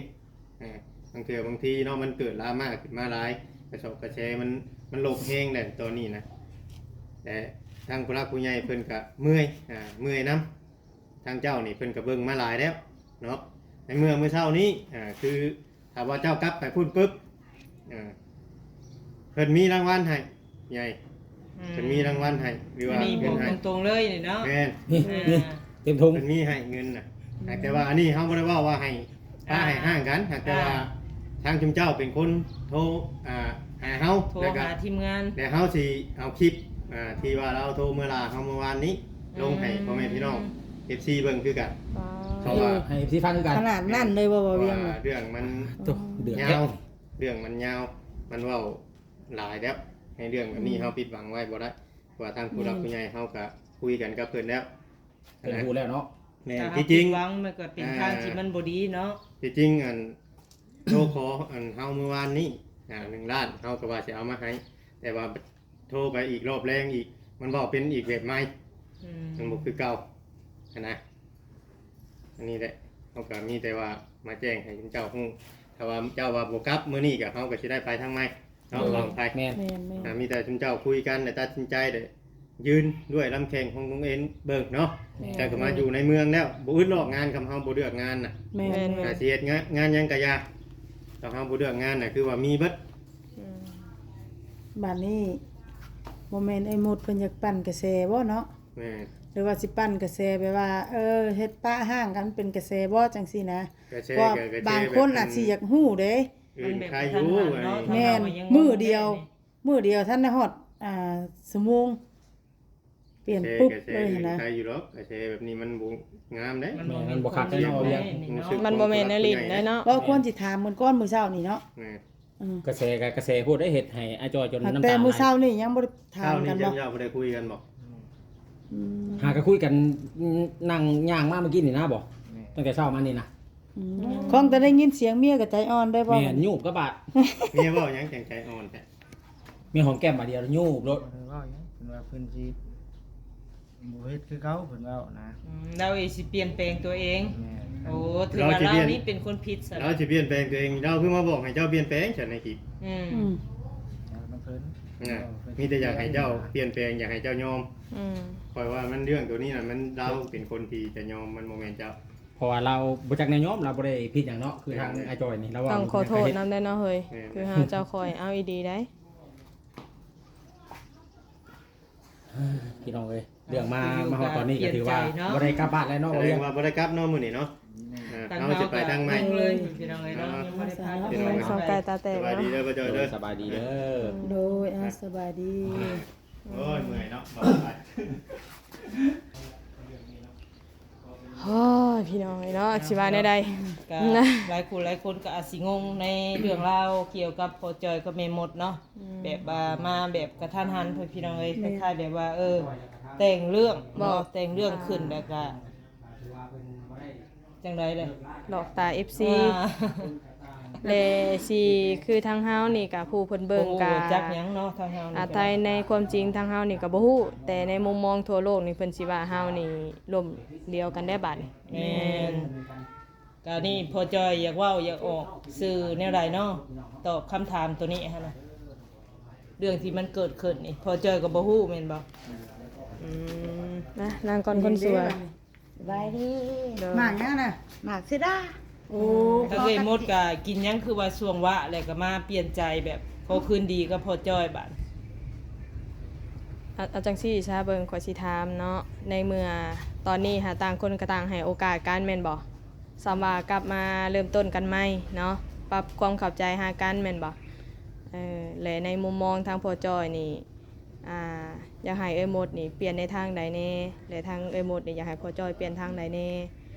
ອ່າ ບາງເທື່ອບາງທີເນາະ ມັນເກີດດຣາມາຂຶ້ນມາຫຼາຍ ກະສອບກະແສມັນ ມັນລົບແຮງແຫຼະຕອນນີ້ນະ. ແຕ່ທາງຜູ້ຫຼັກຜູ້ໃຫຍ່ເພິ່ນກະເມື່ອຍ ອ່າ ເມື່ອຍນຳ. ທາງເຈົ້ານີ້ເພິ່ນກະເບິ່ງມາຫຼາຍແລ້ວເນາະ. ໃນເມື່ອມື້ເຊົ້ານີ້ ອ່າ ຄື ຖ້າວ່າເຈົ້າກັບໄປພຸ້ນປຶບ ເອີ ເພິ່ນມີລາງວັນໃຫ້ໃຫຍ່ ອືມ ເພິ່ນມີລາງວັນໃຫ້ ຫຼືວ່າ ອັນນີ້ບອກເງິນໃຫ້ ຕົງໆເລີຍນີ້ເນາະ. ແມ່ນ ນີ້ ອ່າ ນີ້ເຕັມຖົງ ເພິ່ນມີໃຫ້ເງິນນະ. ອືມ ຫາກແຕ່ວ່າອັນນີ້ເຮົາບໍ່ໄດ້ເວົ້າວ່າໃຫ້ ອ່າ ປ້າໃຫ້ຮ້າງກັນ ຫາກແຕ່ວ່າ ອ່າ ທາງຊຸມເຈົ້າເປັນຄົນໂທ ອ່າ ຫາເຮົາ ໂທ ແລ້ວກໍ ຫາທີມງານ ແລ້ວເຮົາຊິເອົາຄລິບ ອ່າ ທີ່ວ່າລາວໂທມາລາເຮົາເມື່ອວານນີ້ ອືມ ລົງໃຫ້ພໍ່ແມ່ພີ່ນ້ອງ ເອັຟຊີ ເບິ່ງຄືກັນ. ອໍ ເພາະວ່າ ໃຫ້ ເອັຟຊີ ຟັງຄືກັນ. ຂະໜາດນັ້ນເລີຍບໍ່ ເວົ້າເລື່ອງ ວ່າເລື່ອງມັນ ໂອ້ ຍາວ ເລື່ອງມັນຍາວ ມັນເວົ້າຫຼາຍແລ້ວ. ໃນເລື່ອງແບບນີ້ ອືມ ເຮົາປິດບັງໄວ້ບໍ່ໄດ້ ເພາະວ່າທາງຜູ້ຫຼັກ ແມ່ນ ຜູ້ໃຫຍ່ເຮົາກໍຄຸຍກັນກັບເພິ່ນແລ້ວ ເພິ່ນຮູ້ແລ້ວເນາະ. ແມ່ນ ຖ້າເຮົາ ທີ່ຈິງ ຜິດຫວັງ ມັນກໍເປັນ ອ່າ ທາງທີ່ມັນບໍ່ດີເນາະ. ທີ່ຈິງ ອັນ ໂທຂໍ ອັນ ເຮົາມື້ວານນີ້ ອ່າ ໜຶ່ງລ້ານ ເຮົາກໍວ່າຊິເອົາມາໃຫ້ ແຕ່ວ່າໂທໄປອີກລອບແລງອີກ ມັນເວົ້າເປັນອີກແບບໃໝ່ ອືມ ມັນບໍ່ຄືເກົ່າຫັ້ນນະ. ອັນນີ້ແຫຼະ ເຮົາກໍມີແຕ່ວ່າມາແຈ້ງໃຫ້ເຈົ້າຮູ້. ຖ້າວ່າເຈົ້າວ່າບໍ່ກັບມື້ນີ້ ກໍເຮົາກໍຊິໄດ້ໄປທາງໃໝ່ເນາະ ໂດຍ ວ່າໄປ. ແມ່ນ ແມ່ນໆ ອ່າ ມີແຕ່ຊຸມເຈົ້າຄຸຍກັນ ແລະ ຕັດສິນໃຈ ແລະ ຢືນດ້ວຍລຳແຂ້ງຂອງຕົນເອງເບິ່ງເນາະ. ແມ່ນ ແຕ່ກໍມາຢູ່ໃນເມືອງແລ້ວ ບໍ່ອຶດລອກງານ ຄຳເຮົາບໍ່ເລືອກງານນະ. ແມ່ນໆ ຖ້າຊິເຮັດງານ ງານຫຍັງກໍຢ່າ ຖ້າເຮົາບໍ່ເລືອກງານນະ ຄືວ່າມີເບິດ. ອືມ ບາດນີ້ ບໍ່ແມ່ນອ້າຍມຸດເພິ່ນຢາກປັ່ນກະແສບໍ່ເນາະ? ແມ່ນ ຫຼືວ່າຊິປັ່ນກະແສແບບວ່າ ເອີ ເຮັດປະຮ້າງກັນເປັນກະແສບໍ່ ຈັ່ງຊີ້ນະ? ກະແສ ເພາະວ່າ ກະແສ ບາງຄົນ ແບບ ອາດຊິຢາກຮູ້ເດ້. ອືມ ມັນແບບ ຂາຍຢູ່ ບໍ່ທັນຫວັງເນາະ ມື້ດຽວ ມື້ດຽວ ທັນໄດ້ຮອດ ອ່າ ຊົ່ວໂມງ ປ່ຽນປຸບເລີຍຫັ້ນນະ. ຂາຍຢູ່ດອກ ກະແສແບບນີ້ມັນບໍ່ງາມເດ້. ມັນບໍ່ ແມ່ນ ມັນບໍ່ຄັກເດ້ເນາະ ມັນບໍ່ແມ່ນແນວຫຼິ້ນໄດ້ເນາະ. ບໍ່ ຄວນຊິຖາມເພິ່ນກ່ອນມື້ເຊົ້ານີ້ເນາະ. ແມ່ນ ອືມ ກະແສກໍກະແສໂພດໄດ໋ ເຮັດໃຫ້ອ້າຍຈ້ອຍຈົນນ້ຳຕາໄຫຼ. ແຕ່ມື້ເຊົ້ານີ້ຍັງບໍ່ໄດ້ຖາມກັນບໍ່? ເຊົ້ານີ້ຍັງບໍ່ໄດ້ຄຸຍກັນບໍ່? ອືມ ຫາກໍຄຸຍກັນ ນັ່ງຍ່າງມາເມື່ອກີ້ນີ້ນະບໍ່? ແມ່ນ ຕັ້ງແຕ່ເຊົ້າມານີ້ນະ. ອືມ ອືມ ຄອງແຕ່ໄດ້ຍິນສຽງເມຍກໍໃຈອ່ອນໄດ້ບໍ່? ແມ່ນ ຍູບກະບາດ. ເມຍເວົ້າຫຍັງຈັ່ງໃຈອ່ອນແທ້? ເມຍຫອມແກ້ມບາດດຽວຍູບໂລດ. ບໍ່ໄດ້ເວົ້າຫຍັງ ເພິ່ນວ່າເພິ່ນຊິບໍ່ເຮັດຄືເກົ່າ ເພິ່ນເວົ້ານະ. ອືມ ລາວເອງຊິປ່ຽນແປງຕົວເອງ. ແມ່ນ ໂອ້ ຖືວ່າລາວນີ້ເປັນຄົນຜິດຊະ. ລາວຊິປ່ຽນແປງຕົວເອງ ລາວຄືມາບອກໃຫ້ເຈົ້າປ່ຽນແປງຊັ້ນໃນຄລິບ? ອືມ ອືມ ເອົານຳເພິ່ນນະ. ມີແຕ່ຢາກໃຫ້ເຈົ້າປ່ຽນແປງ ຢາກໃຫ້ເຈົ້າຍອມ. ອືມ ຂ້ອຍວ່າມັນເລື່ອງຕົວນີ້ນະ ມັນ ລາວເປັນຄົນທີ່ຈະຍອມ ມັນບໍ່ແມ່ນເຈົ້າ. ເພາະວ່າລາວບໍ່ຈັກແນວຍອມ ລາວບໍ່ໄດ້ຜິດຫຍັງເນາະ. ຄືທາງ ແມ່ນໆ ອ້າຍຈ້ອຍນີ້ ລາວວ່າ ຕ້ອງຂໍໂທດນຳໄດ້ເນາະເຮີ້ຍ. ແມ່ນໆ ຄືຫາເຈົ້າຂ້ອຍ ເອົາອີ່ດີໄດ໋. ພີ່ນ້ອງເອີຍ ເລື່ອງມາ ມາຮອດຕອນນີ້ກໍຖືວ່າ ບໍ່ໄດ້ກັບບ້ານແລ້ວເນາະ. ແສດງວ່າບໍ່ໄດ້ກັບເນາະມື້ນີ້ເນາະ. ເອີ ເຮົາຊິໄປທາງໃໝ່ເລີຍ ພີ່ນ້ອງເອີຍເນາະ. ພີ່ນ້ອງເອີຍ ສອງກາຍຕາແຕກເນາະ. ສະບາຍດີເດີ ພໍ່ຈ້ອຍເດີ. ສະບາຍດີເດີ. ໂດຍ ອ່າ ສະບາຍດີ. ໂອ້ຍ ເມື່ອຍເນາະ ເວົ້າໄປ. ໂອ້ຍ ພີ່ນ້ອງເອີຍເນາະ ຊິວ່າແນວໃດ? ກະຫຼາຍຜູ້ຫຼາຍຄົນກໍອາດຊິງົງໃນເລື່ອງລາວກ່ຽວກັບພໍ່ຈ້ອຍກັບແມ່ມົດເນາະ. ອືມ ແບບວ່າມາແບບກະທັນຫັນ ພີ່ນ້ອງເອີຍ. ແມ່ນ ຄ້າຍໆແບບວ່າ ເອີ ແຕ່ງເລື່ອງເນາະ ແຕ່ງເລື່ອງຂຶ້ນ ແລ້ວກະ ຈັ່ງໃດເລີຍ ຫຼອກຕາເອັຟຊີ. ອ່າ ແລະ ຊິຄືທາງເຮົານີ້ກະ ຜູ້ເພິ່ນເບິ່ງກະ ບໍ່ຮູ້ຈັກຫຍັງເນາະ ທາງເຮົານີ້ ອາໄທໃນຄວາມຈິງທາງເຮົານີ້ກະບໍ່ຮູ້ ແຕ່ໃນມຸມມອງທົ່ວໂລກນີ້ ເພິ່ນຊິວ່າເຮົານີ້ລົ້ມຫຼຽວກັນແດ່ບາດນີ້. ແມ່ນ ກະນີ້ພໍ່ຈ້ອຍຢາກເວົ້າຢາກອອກສື່ແນວໃດເນາະ? ຕອບຄຳຖາມໂຕນີ້ຫັ້ນນະ ເລື່ອງທີ່ມັນເກີດຂຶ້ນນີ້ ພໍ່ຈ້ອຍກໍບໍ່ຮູ້ແມ່ນບໍ່? ອືມ ມາ ນັ່ງກ່ອນຄົນສວຍ. ສະບາຍດີ. ໂດຍ ໝາກຫຍັງນະ? ໝາກເຊດາ. ໂອ້ ອືມ ທາງເອື້ອຍມົດກໍກິນຫຍັງ ຄືວ່າຊ່ວງວະ ແລ້ວກໍມາປ່ຽນໃຈແບບຂໍຄືນດີກັບພໍ່ຈ້ອຍບາດ? ເອົາ ເອົາຈັ່ງຊີ້ຊະ ເບິ່ງ ຂ້ອຍຊິຖາມເນາະ ໃນເມື່ອຕອນນີ້ຫາຕ່າງຄົນກໍຕ່າງໃຫ້ໂອກາດກັນແມ່ນບໍ່? ສ່ຳວ່າກັບມາເລີ່ມຕົ້ນກັນໃໝ່ເນາະ ປັບຄວາມເຂົ້າໃຈຫາກັນແມ່ນບໍ່? ເອີ ແລະ ໃນມຸມມອງທາງພໍ່ຈ້ອຍນີ້ ອ່າ ຢາກໃຫ້ເອື້ອຍມົດນີ້ປ່ຽນໃນທາງໃດແດ່ ແລະ ທາງເອື້ອຍມົດນີ້ຢາກໃຫ້ພໍ່ຈ້ອຍປ່ຽນທາງໃດແດ່?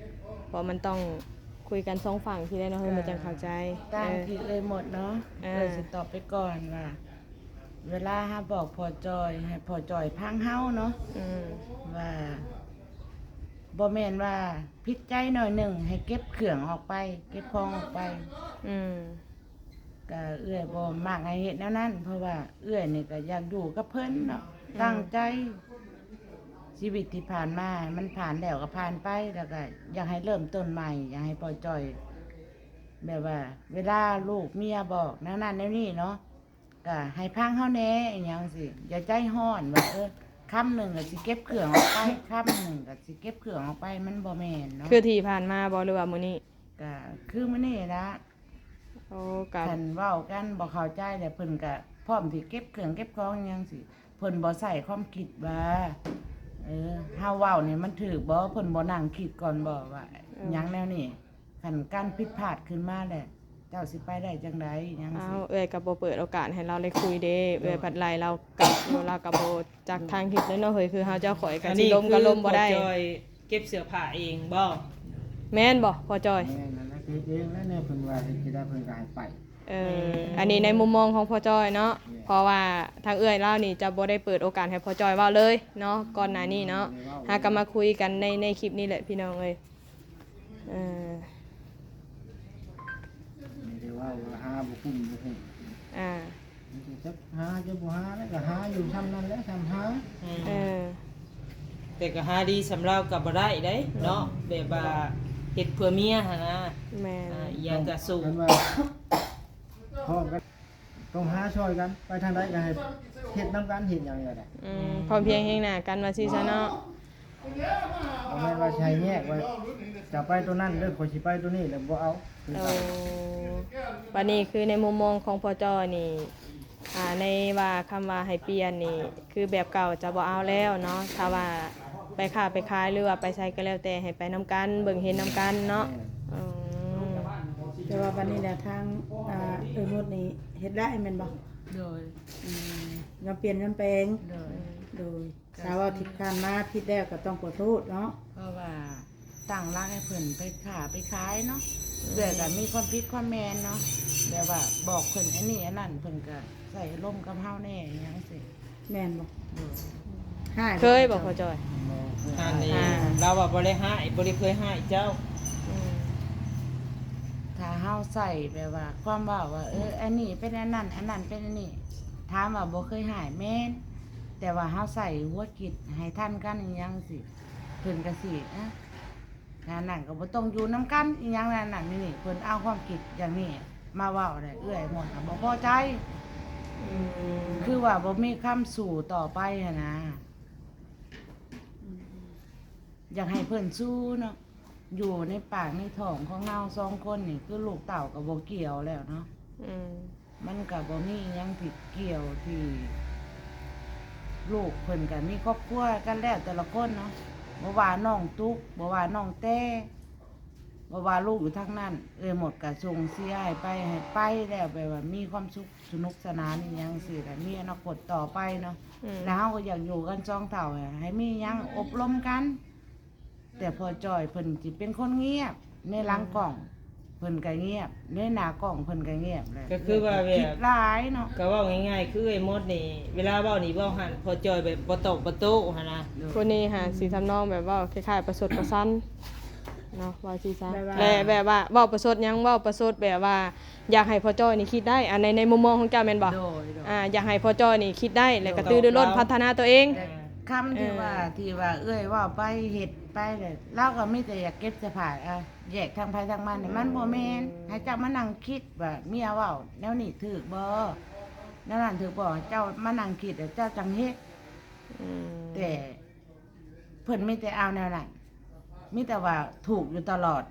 ເພາະມັນຕ້ອງຄຸຍກັນສອງຝັ່ງທີ່ໄດ້ເນາະ ເອີ ມັນຈັ່ງເຂົ້າໃຈ. ຕ່າງທີ່ເອື້ອຍມົດເນາະ ເອີ ເອື້ອຍຊິຕອບໄປກ່ອນວ່າ ເວລາເຮົາບອກພໍ່ຈ່ອຍ ໃຫ້ພໍ່ຈ່ອຍຟັງເຮົາເນາະ ອືມ ວ່າ ບໍ່ແມ່ນວ່າຜິດໃຈໜ້ອຍໜຶ່ງ ໃຫ້ເກັບເຄື່ອງອອກໄປ ເກັບຂອງອອກໄປ ອືມ ກະເອື້ອຍບໍ່ມັກໃຫ້ເຮັດແນວນັ້ນ ເພາະວ່າເອື້ອຍນີ້ກະຢາກຢູ່ກັບເພິ່ນເນາະ ອືມ ຕັ້ງໃຈ ຊີວິດທີ່ຜ່ານມາມັນຜ່ານແລ້ວກໍຜ່ານໄປ ແລ້ວກໍຢາກໃຫ້ເລີ່ມຕົ້ນໃໝ່ ຢາກໃຫ້ພໍ່ຈ່ອຍ ແບບວ່າເວລາລູກເມຍບອກແນວນັ້ນແນວນີ້ເນາະ ກໍໃຫ້ຟັງເຮົາແດ່ ອີ່ຫຍັງຊີ້ ຢ່າໃຈຮ້ອນວ່າ ເອີ ຄຳໜຶ່ງກໍຊິເກັບເຄື່ອງອອກໄປ ຄຳໜຶ່ງກໍຊິເກັບເຄື່ອງອອກໄປ ມັນບໍ່ແມ່ນເນາະ. ຄືທີ່ຜ່ານມາບໍ່ ຫຼືວ່າມື້ນີ້? ກະຄືມື້ນີ້ລະ. ໂອ້ ກະ ຄັນເວົ້າກັນບໍ່ເຂົ້າໃຈແລ້ວ ເພິ່ນກະພ້ອມທີ່ເກັບເຄື່ອງເກັບຂອງຫຍັງຊີ້ ເພິ່ນບໍ່ໃຊ້ຄວາມຄິດວ່າ ເອີ ເຮົາເວົ້ານີ້ມັນຖືກບໍ່ ເພິ່ນບໍ່ນັ່ງຄິດກ່ອນບໍ່ວ່າ ເອີ ຫຍັງແນວນີ້ ຄັນການຜິດພາດຂຶ້ນມາແລ້ວ ເຈົ້າຊິໄປໄດ້ຈັ່ງໃດຫຍັງຊີ້. ອ້າວ ເອື້ອຍກໍບໍ່ເປີດໂອກາດໃຫ້ລາວໄດ້ຄຸຍເດ້ ເອື້ອຍພັດໄລ່ລາວກັບຢູ່ ລາວກໍບໍ່ຈັກທາງເຮັດເລີຍເນາະເຮີ້ຍ ຄືເຮົາເຈົ້າຂ້ອຍກໍຊິລົມກໍລົມບໍ່ໄດ້. ເກັບເສື້ອຜ້າເອງບໍ່? ແມ່ນບໍ່ພໍ່ຈ່ອຍ? ແມ່ນ ອັນນັ້ນເຮັດເອງແລ້ວແນ່ ເພິ່ນວ່າເຮັດຊິໄດ້ເພິ່ນກໍໃຫ້ໄປ. ເອີ ອັນນີ້ໃນມຸມມອງຂອງພໍ່ຈ່ອຍເນາະ ແມ່ນ ເພາະວ່າທາງເອື້ອຍລາວນີ້ຈະບໍ່ໄດ້ເປີດໂອກາດໃຫ້ພໍ່ຈ່ອຍເວົ້າເລີຍເນາະ ກ່ອນໜ້ານີ້ເນາະ ບໍ່ໄດ້ເວົ້າ ຫາກໍມາຄຸຍກັນໃນ ໃນຄລິບນີ້ແຫຼະພີ່ນ້ອງເອີຍ. ເອີ ບໍ່ໄດ້ເວົ້າວ່າຫາບໍ່ກຸ້ມບໍ່ກຸ້ມ ອ່າ ຈັກຫາຈັກບໍ່ຫາ ແລ້ວກໍຫາຢູ່ຊ່ຳນັ້ນແຫຼະ ຊ່ຳຫາ ອືມ ເອີ ແຕ່ກໍຫາດີຊ່ຳລາວກໍບໍ່ໄດ້ເດ້ເນາະ ແບບວ່າເຮັດເພື່ອເມຍຫັ້ນນະ ແມ່ນ ອ່າ ອີ່ຫຍັງກໍສູ້ ຄັນວ່າພ້ອມກັນ ຕ້ອງຫາຊ່ອຍກັນ ໄປທາງໃດກໍໃຫ້ເຮັດນຳກັນ ເຮັດຫຍັງກໍໄດ້ ອືມ ພ້ອມພຽງແຮງໜ້າກັນວ່າຊີ້ຊະເນາະ. ບໍ່ແມ່ນວ່າຊິໃຫ້ແຍກວ່າ ເຈົ້າໄປໂຕນັ້ນເດີ ຂ້ອຍຊິໄປໂຕນີ້ ແລ້ວບໍ່ເອົາ ຄື ໂອ້ ກັນ ບັດນີ້ຄືໃນມຸມມອງຂອງພໍ່ຈ້ອຍນີ້ ອ່າ ໃນວ່າຄຳວ່າໃຫ້ປ່ຽນນີ້ ຄືແບບເກົ່າຈະບໍ່ເອົາແລ້ວເນາະ ຖ້າວ່າໄປຄ້າໄປຂາຍ ຫຼືວ່າໄປໃສກໍແລ້ວແຕ່ ໃຫ້ໄປນຳກັນ ເບິ່ງເຫັນນຳກັນເນາະ ແມ່ນ ອືມ ແຕ່ວ່າບັດນີ້ແຫຼະ ທາງ ອ່າ ເອື້ອຍມົດນີ້ເຮັດໄດ້ແມ່ນບໍ່? ໂດຍ ອືມ ຍອມປ່ຽນຍອມແປງ ໂດຍ ໂດຍ ຖ້າເວົ້າທີ່ຜ່ານມາຜິດແລ້ວກໍຕ້ອງຂໍໂທດເນາະ ເພາະວ່າຕັ້ງຫຼັກໃຫ້ເພິ່ນໄປຄ້າໄປຂາຍເນາະ ອືມ ເອື້ອຍກໍມີຄວາມຜິດຄວາມແມ່ນເນາະ ແບບວ່າບອກເພິ່ນອັນນີ້ອັນນັ້ນ ເພິ່ນກໍໃສ່ອາລົມກັບເຮົາແດ່ຫຍັງຊີ້ ແມ່ນບໍ່? ໂດຍ ຮ້າຍບໍ່ ເຄີຍບໍ່ພໍ່ຈ້ອຍ? ບໍ່ເຄີຍ ອັນນີ້ ອ່າ ລາວວ່າບໍ່ໄດ້ຮ້າຍ ບໍ່ໄດ້ເຄີຍຮ້າຍເຈົ້າ ອືມ ຖ້າເຮົາໃສ່ແບບວ່າຄວາມເວົ້າວ່າ ເອີ ອັນນີ້ເປັນອັນນັ້ນ ອັນນັ້ນເປັນອັນນີ້ ຖາມວ່າບໍ່ເຄີຍຮ້າຍ ແມ່ນ ແຕ່ວ່າເຮົາໃສ່ຫົວຄິດໃຫ້ທັນກັນອີ່ຫຍັງຊີ້ ເພິ່ນກໍຊິ ອະ ອັນນັ້ນກໍບໍ່ຕ້ອງຢູ່ນຳກັນ ອີ່ຫຍັງນັ້ນນັ້ນນີ້ ເພິ່ນເອົາຄວາມຄິດຢ່າງນີ້ມາເວົ້າແລ້ວ ເອື້ອຍມົດກໍບໍ່ພໍໃຈ ອືມ ຄືວ່າບໍ່ມີຄຳສູ້ຕໍ່ໄປຫັ້ນນະ ອືມ ຢາກໃຫ້ເພິ່ນສູ້ເນາະ ຢູ່ໃນປາກໃນທ້ອງຂອງເຮົາສອງຄົນນີ້ ຄືລູກເຕົ້າກໍບໍ່ກ່ຽວແລ້ວເນາະ ອືມ ມັນກໍບໍ່ມີຫຍັງທີ່ກ່ຽວ ທີ່ລູກເພິ່ນກໍມີຄອບຄົວກັນແລ້ວແຕ່ລະຄົນເນາະ ບໍ່ວ່ານ້ອງຕຸກ ບໍ່ວ່ານ້ອງແຕ ບໍ່ວ່າລູກຢູ່ທາງນັ້ນ ເອື້ອຍມົດກໍສົ່ງເສຍໃຫ້ໄປ ໃຫ້ໄປແລ້ວ ແບບວ່າມີຄວາມສຸກສະໜຸກສະໜານອີ່ຫຍັງຊີ້ແຫຼະ ມີອະນາຄົດຕໍ່ໄປເນາະ ອືມ ແລ້ວເຮົາກໍຢາກຢູ່ກັນສອງເຖົ້າ ໃຫ້ມີຫຍັງອົບລົມກັນ ແຕ່ພໍ່ຈ້ອຍເພິ່ນຊິເປັນຄົນງຽບ ໃນຫຼັງກ້ອງ ອືມ ເພິ່ນກໍງຽບ ໃນໜ້າກ້ອງເພິ່ນກໍງຽບແຫຼະ ກໍຄືວ່າແບບຄິດຫຼາຍເນາະ ກໍເວົ້າງ່າຍໆ ຄືເອື້ອຍມົດນີ້ ເວລາເວົ້ານີ້ເວົ້າຫັ້ນ ພໍ່ຈ້ອຍແບບບໍ່ຕອບບໍ່ໂຕ້ຫັ້ນນະ ໂດຍ ຄົນນີ້ຫາ ອືມ ຊິທຳນອງແບບເວົ້າຄ້າຍໆປະຊົດປະຊັນເນາະ ເວົ້າຊີ້ຊະ ແລະແບບວ່າເວົ້າປະຊົດຫຍັງ ເວົ້າປະຊົດແບບວ່າ ຢາກໃຫ້ພໍ່ຈ້ອຍນີ້ຄິດໄດ້ ອັນໃນ ໃນມຸມມອງຂອງເຈົ້າແມ່ນບໍ່? ໂດຍ ໂດຍ ອ່າ ຢາກໃຫ້ພໍ່ຈ້ອຍນີ້ຄິດໄດ້ ແລ້ວກໍ ໂດຍ ຕື່ນລົນພັດທະນາຕົວເອງ ແຕ່ຄຳທີ່ ເອີ ວ່າ ທີ່ວ່າເອື້ອຍເວົ້າໄປເຮັດໄປແລ້ວ ລາວກໍມີແຕ່ຢາກເກັບສະພາຍ ອາ ແຍກທາງໃຜທາງມັນ ອືມ ມັນບໍ່ແມ່ນ ໃຫ້ເຈົ້າມານັ່ງຄິດວ່າເມຍເວົ້າແນວນີ້ຖືກບໍ່ ແນວນັ້ນຖືກບໍ່ ເຈົ້າມານັ່ງຄິດແລ້ວເຈົ້າຈັ່ງເຮັດ ອືມ ແຕ່ເພິ່ນມີແຕ່ເອົາແນວນັ້ນ ມີແຕ່ວ່າຖືກຢູ່ຕະຫຼອດ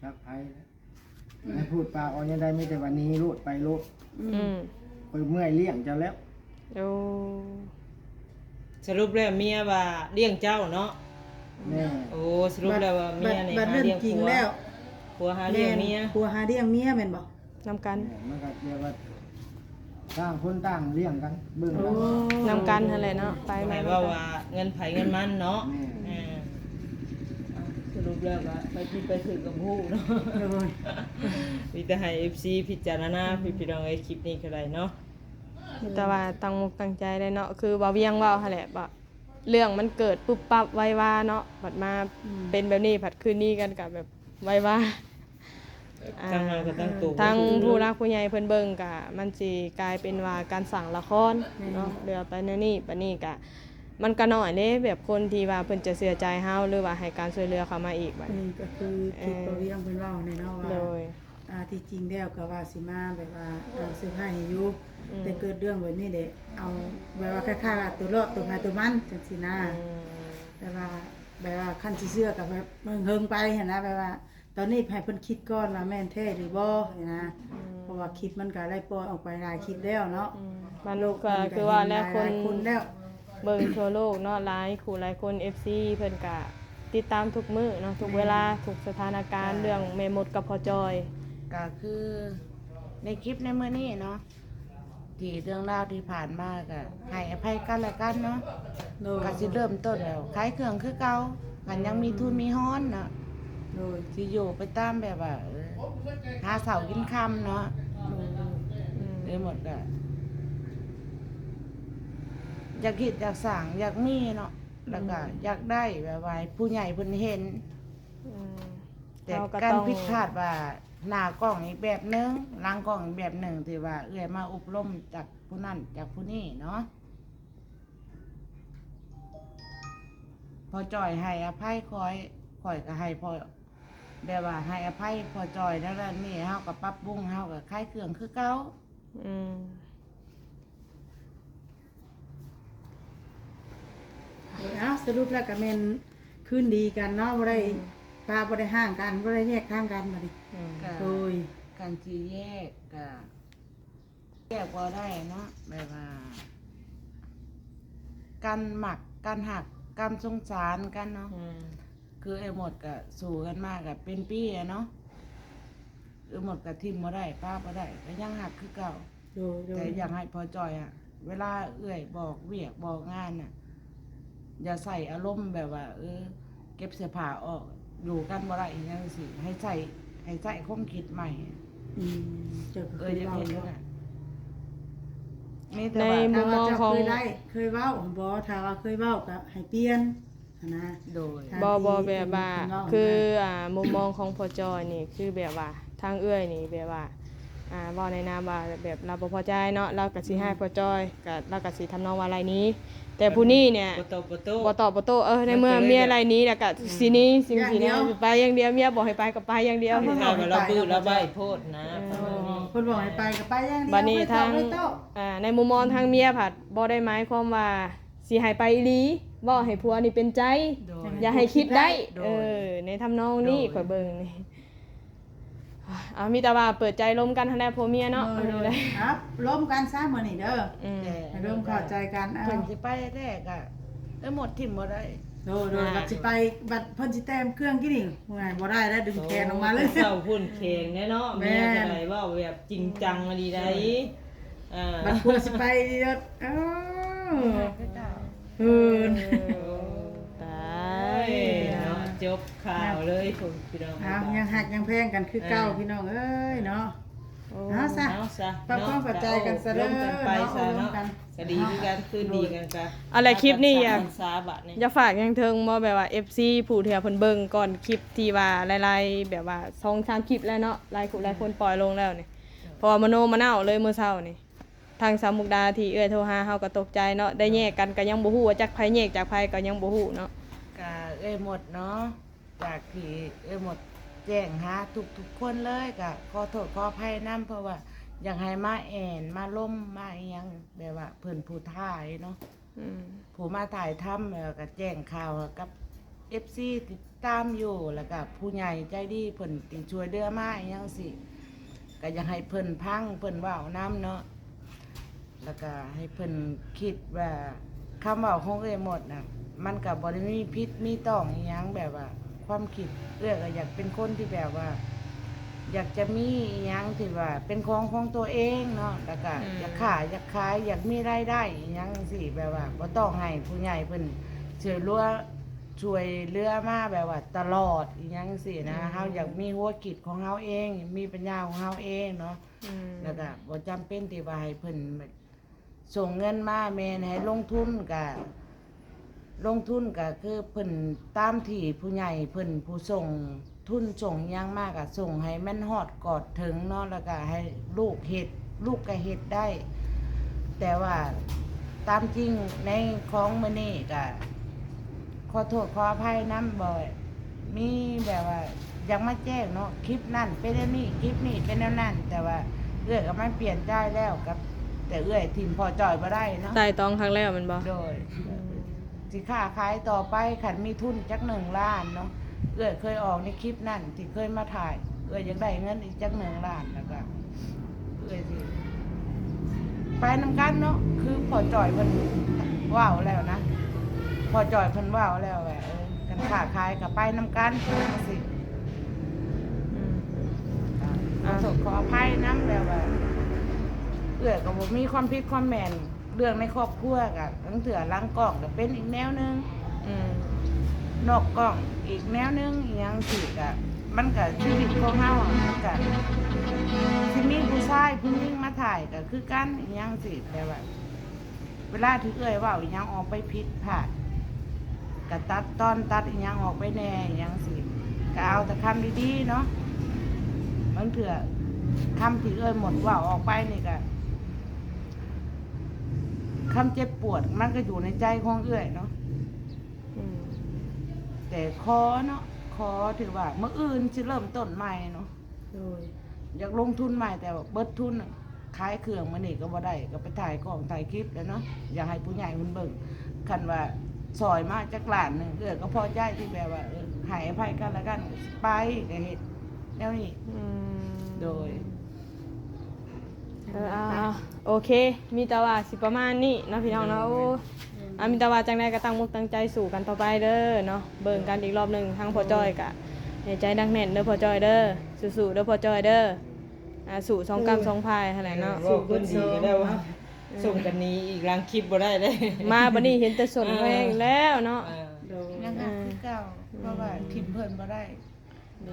ຈັກໃຜ ໃຫ້ພູດປາກອອກແນວໃດ ມີແຕ່ວ່າໜີໂລດ ໄປໂລດ ອືມ ອືມ ຂ້ອຍເມື່ອຍລ້ຽງເຈົ້າແລ້ວ ໂອ້ ສະຫຼຸບແລ້ວເມຍວ່າລ້ຽງເຈົ້າເນາະ ແມ່ນ ໂອ້ ສະຫຼຸບແລ້ວວ່າເມຍນີ້ ບັດ ບັດເລື່ອງຈິງແລ້ວ ຜົວຫາລ້ຽງເມຍ ແມ່ນ ຜົວຫາລ້ຽງເມຍແມ່ນບໍ່? ນຳກັນ ແມ່ນ ມັນກໍແບບວ່າຕ່າງຄົນຕ່າງລ້ຽງກັນ ເບິ່ງກັນ ໂອ້ ນຳກັນຫັ້ນແຫຼະເນາະ ໄປມາ ໃຫ້ເວົ້າວ່າເງິນໃຜເງິນມັນເນາະ ແມ່ນ ເອີ ສະຫຼຸບແລ້ວກໍໄປຜິດໄປຖືກກໍບໍ່ຮູ້ເນາະ ໂດຍ ມີແຕ່ໃຫ້ເອັຟຊີພິຈາລະນາ ອືມ ພີ່ນ້ອງເອີຍ ຄລິບນີ້ກໍໄດ້ເນາະ ມີແຕ່ວ່າຕັ້ງອົກຕັ້ງໃຈໄດ້ເນາະ ຄືບ່າວວຽງເວົ້າຫັ້ນແຫຼະ ວ່າເລື່ອງມັນເກີດປຸບປັບໄວວາເນາະ ບັດມາ ອືມ ເປັນແບບນີ້ ພັດຄືນດີກັນກະແບບໄວວາ. ຕັ້ງໜ້າກໍຕັ້ງໂຕ ທາງຜູ້ຫຼັກຜູ້ໃຫຍ່ເພິ່ນເບິ່ງກະ ມັນຊິກາຍເປັນວ່າການສ້າງລະຄອນເນາະ ແມ່ນ ເຫຼືອໄປແນວນີ້ ບັດນີ້ກະ ມັນກະໜ້ອຍເດ້ ແບບຄົນທີ່ວ່າເພິ່ນຈະເຊື່ອໃຈເຮົາ ຫຼືວ່າໃຫ້ການຊ່ວຍເຫຼືອເຂົ້າມາອີກບັດນີ້ ນີ້ກໍຄື ເອີ ທີ່ພໍ່ວຽງເພິ່ນເວົ້ານີ້ເນາະວ່າ ໂດຍ ອ່າ ທີ່ຈິງແລ້ວກໍວ່າຊິມາແບບວ່າ ອ່າ ເຊີໄພໃຫ້ຢູ່ ອືມ ແຕ່ເກີດເລື່ອງແບບນີ້ແຫຼະ ເອົາແບບວ່າຄ້າຍໆວ່າຕົວລອດຕົວໃຜຕົວມັນຈັ່ງຊີ້ນະ ອືມ ແຕ່ວ່າ ແບບວ່າຄັນຊິເຊື່ອກໍແບບເຫິງໆໄປຫັ້ນນະ ແບບວ່າຕອນນີ້ໃຫ້ເພິ່ນຄິດກ່ອນວ່າແມ່ນແທ້ຫຼືບໍ່ຫັ້ນນະ ອືມ ເພາະວ່າຄລິບມັນກໍໄດ້ປ່ອຍອອກໄປຫຼາຍຄລິບແລ້ວເນາະ ອືມ ມັນກໍຄືວ່າແຫຼະ ຄົນ ເບິ່ງທົ່ວໂລກເນາະ ຫຼາຍຄູ່ຫຼາຍຄົນ ເອັຟຊີ ເພິ່ນກະຕິດຕາມທຸກມື້ເນາະ ທຸກເວລາ ແມ່ນ ທຸກສະຖານະການ ກະ ເລື່ອງແມ່ມົດກັບພໍ່ຈ່ອຍ ກະຄືໃນຄລິບໃນມື້ນີ້ເນາະ ທີ່ເລື່ອງລາວທີ່ຜ່ານມາກະໃຫ້ອະໄພກັນແລະກັນເນາະ ໂດຍ ກະຊິເລີ່ມຕົ້ນແລ້ວ ຂາຍເຄື່ອງຄືເກົ່າ ຄັນຍັງມີທຶນມີຮອນເນາະ ໂດຍ ຊິຢູ່ໄປຕາມແບບວ່າ ເອີ ຫາເຊົ້າກິນຄ່ຳເນາະ ໂດຍ ອືມ ເອີ ໝົດກະ ຢາກເຮັດຢາກສ້າງຢາກມີເນາະ ແລ້ວກະ ອືມ ຢາກໄດ້ແບບວ່າໃຫ້ຜູ້ໃຫຍ່ເພິ່ນເຫັນ ອືມ ແຕ່ ເຮົາກໍ ການ ຕ້ອງ ຜິດພາດວ່າໜ້າກ້ອງອີກແບບໜຶ່ງ ຫຼັງກ້ອງອີກແບບໜຶ່ງ ທີ່ວ່າເອື້ອຍມາອົບຮົມຈາກຜູ້ນັ້ນຈາກຜູ້ນີ້ເນາະ ພໍ່ຈ່ອຍໃຫ້ອະໄພຂ້ອຍ ຂ້ອຍກໍໃຫ້ພໍ່ ແບບວ່າໃຫ້ອະໄພພໍ່ຈ່ອຍແນວນັ້ນນີ້ ເຮົາກໍປັບປຸງ ເຮົາກໍຂາຍເຄື່ອງຄືເກົ່າ ອືມ ເອົາ ສະຫຼຸບແລ້ວກໍແມ່ນຄືນດີກັນເນາະ ບໍ່ໄດ້ ອືມ ປາ ບໍ່ໄດ້ຮ້າງກັນ ບໍ່ໄດ້ແຍກທາງກັນບັດນີ້ ອືມ ໂດຍ ຄັນຊິແຍກກໍແຍກບໍ່ໄດ້ເນາະ ແບບວ່າ ການມັກ ການຮັກ ການສົງສານກັນເນາະ ອືມ ຄືເອື້ອຍມົດກໍສູ້ກັນມາກໍເປັນປີແລ້ວເນາະ ເອື້ອຍມົດກໍຖິ້ມບໍ່ໄດ້ ປະບໍ່ໄດ້ ກໍຍັງຮັກຄືເກົ່າ ໂດຍ ໂດຍ ແຕ່ຢາກໃຫ້ພໍ່ຈ່ອຍອະ ເວລາເອື້ອຍບອກວຽກບອກງານນະ ຢ່າໃສ່ອາລົມແບບວ່າ ເອີ ເກັບເສື້ອຜ້າອອກ ຢູ່ກັນບໍ່ໄດ້ ອີຫຍັງຈັ່ງຊີ້ ໃຫ້ໃຊ້ ໃຫ້ໃຊ້ຄວາມຄິດໃໝ່ ອືມ ເຈົ້າກໍເຄີຍເວົ້າເນາະ ເອີ ຢາກເຮັດແນວນັ້ນ ມີແຕ່ວ່າ ໃນມຸມມອງຂອງ ຖ້າວ່າເຈົ້າເຄີຍໄດ້ ເຄີຍເວົ້າບໍ່ ຖ້າວ່າເຄີຍເວົ້າກໍໃຫ້ປ່ຽນ ຫັ້ນນະ ໂດຍ ບໍ່ ບໍ່ ແບບວ່າ ຄື ອ່າ ມຸມມອງຂອງພໍ່ຈ່ອຍນີ້ ຄືແບບວ່າ ທາງເອື້ອຍນີ້ແບບວ່າ ອ່າ ເວົ້າໃນນາມວ່າແບບລາວບໍ່ພໍໃຈເນາະ ລາວກໍຊິ ອືມ ໃຫ້ພໍ່ຈ່ອຍ ກໍລາວກໍຊິທຳນອງວ່າໄລ່ໜີ ແຕ່ຜູ້ນີ້ນີ້ ບໍ່ຕອບບໍ່ໂຕ້ ບໍ່ຕອບບໍ່ໂຕ້ ເອີ ໃນເມື່ອເມຍໄລ່ໜີແລ້ວກໍ ອືມ ຊິໜີ ຊິ ຊິໜີ ຢ່າງດຽວ ໄປຢ່າງດຽວ ເມຍບອກໃຫ້ໄປກໍໄປຢ່າງດຽວ ເພິ່ນບອກໃຫ້ໄປ ເພິ່ນບອກໃຫ້ໄປກໍໄປຢ່າງດຽວ ເພິ່ນບອກໃຫ້ໄປກໍໄປຢ່າງດຽວ ບັດນີ້ທາງ ເພິ່ນບອກໄປໂຕ້ ອ່າ ໃນມຸມມອງທາງເມຍພັດບໍ່ໄດ້ໝາຍຄວາມວ່າ ຊິໃຫ້ໄປອີ່ຫຼີ ເວົ້າໃຫ້ຜົວນີ້ເປັນໃຈ ໂດຍ ຢ່າໃຫ້ຄິດໄດ້ ໂດຍ ເອີ ໃນທຳນອງນີ້ ໂດຍ ຂ້ອຍເບິ່ງນີ້ ເອົາ ມີແຕ່ວ່າເປີດໃຈລົມກັນຫັ້ນແຫຼະ ຜົວເມຍເນາະ ໂດຍ ເອີ ລົມກັນຊະມື້ນີ້ເດີ ອືມ ໃຫ້ລົມເຂົ້າໃຈກັນ ເອົາ ເພິ່ນຊິໄປແທ້ກະ ເອີ ໝົດຖິ້ມບໍ່ໄດ້ ໂດຍ ໂດຍ ອ່າ ບັດຊິໄປ ບັດເພິ່ນຊິແຕ້ມເຄື່ອງກິນນີ້ ໂອ້ຍ ບໍ່ໄດ້ແລ້ວ ດຶງແຂນອອກມາເລີຍ ເຊົ້າພຸ້ນແຂງແດ່ເນາະ ແມ່ນ ເມຍກໍໄດ້ເວົ້າແບບຈິງຈັງອີ່ຫຼີໃດ ໂດຍ ອ່າ ບັດຜົວຊິໄປເດີ ເອີ ເອີ ຕາຍ ໂອ້ຍ ເນາະ ຈົບຂ່າວເລີຍ ພີ່ນ້ອງ ເອົາ ຍັງຮັກຍັງແພງກັນຄືເກົ່າ ອ່າ ພີ່ນ້ອງເອີຍເນາະ ໂອ້ ເອົາຊະ ເອົາຊະ ປັບຄວາມເຂົ້າໃຈກັນຊະເດີ ລົມກັນໄປຊະເນາະ ໂອ້ ລົມກັນ ກໍດີຄືກັນ ຄືນດີກັນກະ ເອົາລະ ຄລິບນີ້ ຮັກກັນສາ ອາ ສາ ບາດນີ້ ຢາກຝາກຫຍັງເຖິງບໍ່ ແບບວ່າ ເອັຟຊີ ຜູ້ທີ່ວ່າເພິ່ນເບິ່ງກ່ອນຄລິບທີ່ວ່າຫຼາຍໆ ແບບວ່າ ສອງສາມ ຄລິບແລ້ວເນາະ ຫຼາຍຄູ່ຫຼາຍຄົນປ່ອຍລົງແລ້ວນີ້ ເພາະວ່າມະໂນມະນາວເລີຍມື້ເຊົ້ານີ້ ທາງສາວມຸກດາທີ່ເອື້ອຍໂທຫາເຮົາກໍຕົກໃຈເນາະ ໄດ້ແຍກກັນກໍຍັງບໍ່ຮູ້ວ່າຈັກໃຜແຍກຈາກໃຜກໍຍັງບໍ່ຮູ້ເນາະ ກະເອື້ອຍມົດເນາະ ຈາກທີ່ເອື້ອຍມົດແຈ້ງຫາທຸກໆຄົນເລີຍ ກະຂໍໂທດຂໍອະໄພນຳ ເພາະວ່າຢາກໃຫ້ມາແອ່ນ ມາລົມ ມາອີ່ຫຍັງ ແບບວ່າເພິ່ນຜູ້ຖ່າຍເນາະ ອືມ ຜູ້ມາຖ່າຍທຳ ແລ້ວກໍແຈ້ງຂ່າວໃຫ້ກັບເອັຟຊີຕິດຕາມຢູ່ ແລ້ວກໍຜູ້ໃຫຍ່ໃຈດີເພິ່ນທີ່ຊ່ວຍເຫຼືອມາອີ່ຫຍັງຊີ້ ກໍຢາກໃຫ້ເພິ່ນຟັງ ເພິ່ນເວົ້ານຳເນາະ ແລ້ວກໍໃຫ້ເພິ່ນຄິດວ່າ ຄຳເວົ້າຂອງເອື້ອຍມົດນະ ມັນກໍບໍ່ໄດ້ມີຜິດມີຕ້ອງອີ່ຫຍັງ ແບບວ່າ ຄວາມຄິດເອື້ອຍກໍຢາກເປັນຄົນທີ່ແບບວ່າ ຢາກຈະມີອີ່ຫຍັງທີ່ວ່າເປັນຂອງຂອງຕົວເອງເນາະ ແລ້ວກໍ ອືມ ຢາກຄ້າຢາກຂາຍ ຢາກມີລາຍໄດ້ອີ່ຫຍັງຈັ່ງຊີ້ ແບບວ່າບໍ່ຕ້ອງໃຫ້ຜູ້ໃຫຍ່ເພິ່ນຊ່ວຍເຫຼືອ ຊ່ວຍເຫຼືອມາແບບວ່າຕະຫຼອດອີ່ຫຍັງຈັ່ງຊີ້ນະ ອືມ ເຮົາຢາກມີຫົວຄິດຂອງເຮົາເອງ ມີປັນຍາຂອງເຮົາເອງເນາະ ອືມ ແລ້ວກໍບໍ່ຈຳເປັນທີ່ວ່າໃຫ້ເພິ່ນ ສົ່ງເງິນມາແມ່ນໃຫ້ລົງທຶນ ກະລົງທຶນກະຄືເພິ່ນ ຕາມທີ່ຜູ້ໃຫຍ່ເພິ່ນ ຜູ້ສົ່ງທຶນສົ່ງຫຍັງມາ ກະສົ່ງໃຫ້ມັນຮອດກອດເຖິງເນາະ ແລ້ວກະໃຫ້ລູກເຮັດ ລູກກະເຮັດໄດ້. ແຕ່ວ່າຕາມຈິງໃນຂອງມື້ນີ້ກະ ຂໍໂທດຂໍອະໄພນຳ ບໍ່ມີແບບວ່າຢາກມາແຈ້ງເນາະ ຄລິບນັ້ນເປັນແນວນີ້ ຄລິບນີ້ເປັນແນວນັ້ນ ແຕ່ວ່າເອື້ອຍກໍມາປ່ຽນໃຈແລ້ວ ກັບແຕ່ເອື້ອຍຖິ້ມພໍ່ຈ້ອຍບໍ່ໄດ້ເນາະ ໄຕ່ຕອງຄັກແລ້ວແມ່ນບໍ່? ໂດຍ ອືມ ຊິຄ້າຂາຍຕໍ່ໄປ ຄັນມີທຶນຈັກໜຶ່ງລ້ານເນາະ ເອື້ອຍເຄີຍອອກໃນຄລິບນັ້ນ ທີ່ເຄີຍມາຖ່າຍ ເອື້ອຍຢາກໄດ້ເງິນອີກຈັກໜຶ່ງລ້ານ ແລ້ວກໍເອື້ອຍຊິໄປນຳກັນເນາະ ຄືພໍ່ຈ້ອຍເພິ່ນເວົ້າແລ້ວນະ ພໍ່ຈ້ອຍເພິ່ນເວົ້າແລ້ວວ່າ ເອີ ຄັນຄ້າຂາຍກໍໄປນຳກັນ ຈັ່ງຊີ້ ອືມ ອ່າ ຂໍໂທດຂໍອະໄພນຳ ແບບວ່າເອື້ອຍກໍບໍ່ມີຄວາມຜິດຄວາມແມ່ນ ເລື່ອງໃນຄອບຄົວກະ ລາງເທື່ອຫຼັງກ້ອງກະເປັນອີກແນວໜຶ່ງ ອືມ ນອກກ້ອງອີກແນວໜຶ່ງ ອີ່ຫຍັງຊີ້ກະ ມັນກະຊີວິດຂອງເຮົາ ມັນກະຊິມີຜູ້ຊາຍຜູ້ຍິງມາຖ່າຍກະຄືກັນ ອີ່ຫຍັງຊີ້ ແຕ່ວ່າເວລາທີ່ເອື້ອຍເວົ້າອີ່ຫຍັງອອກໄປຜິດພາດ ກະຕັດຕອນ ຕັດອີ່ຫຍັງອອກໄປແດ່ ອີ່ຫຍັງຊີ້ ກະເອົາແຕ່ຄຳດີໆເນາະ ລາງເທື່ອຄຳທີ່ເອື້ອຍໝົດເວົ້າອອກໄປນີ້ກະ ຄວາມເຈັບປວດມັນກໍຢູ່ໃນໃຈຂອງເອື້ອຍເນາະ ອືມ ແຕ່ຂໍເນາະ ຂໍ ຖືວ່າມື້ອື່ນຊິເລີ່ມຕົ້ນໃໝ່ເນາະ ໂດຍ ຢາກລົງທຶນໃໝ່ ແຕ່ວ່າເບິດທຶນ ຂາຍເຄື່ອງມື້ນີ້ກໍບໍ່ໄດ້ ກໍໄປຖ່າຍກ້ອງຖ່າຍຄລິບແລ້ວເນາະ ຢາກໃຫ້ຜູ້ໃຫຍ່ເພິ່ນເບິ່ງ ຄັນວ່າຊ່ອຍມາຈັກລ້ານໜຶ່ງ ເອື້ອຍກໍພໍໃຈທີ່ແບບວ່າ ເອີ ໃຫ້ອະໄພກັນແລະກັນ ໄປກໍເຮັດແນວນີ້ ອືມ ໂດຍ ເອີ ເອົາ ເອົາ ໂອເຄ ມີແຕ່ວ່າຊິປະມານນີ້ເນາະ ພີ່ນ້ອງເນາະ ໂດຍ ໂອ້ ໂດຍ ອ່າ ມີແຕ່ວ່າຈັ່ງໃດກໍຕັ້ງອົກຕັ້ງໃຈສູ້ກັນຕໍ່ໄປເດີເນາະ ເບິ່ງກັນອີກລອບໜຶ່ງ ທາງພໍ່ຈ້ອຍກໍໃຫ້ໃຈໜັກແໜ້ນເດີພໍ່ຈ້ອຍເດີ ສູ້ໆເດີພໍ່ຈ້ອຍເດີ ອ່າ ສູ້ສອງກ້ຳສອງພາຍຫັ້ນແຫຼະເນາະ ເອີ ເວົ້າເພິ່ນດີກໍໄດ້ວ່າ ເອີ ສົ່ງກັນໜີອີກຫຼັງຄລິບບໍ່ໄດ້ເດ້ ມາບັດນີ້ເຫັນແຕ່ສົນແຮງແລ້ວເນາະ ເອີ ໂດຍ ຍັງຮັກຄືເກົ່າ ເອີ ເພາະວ່າຖິ້ມເພິ່ນບໍ່ໄດ້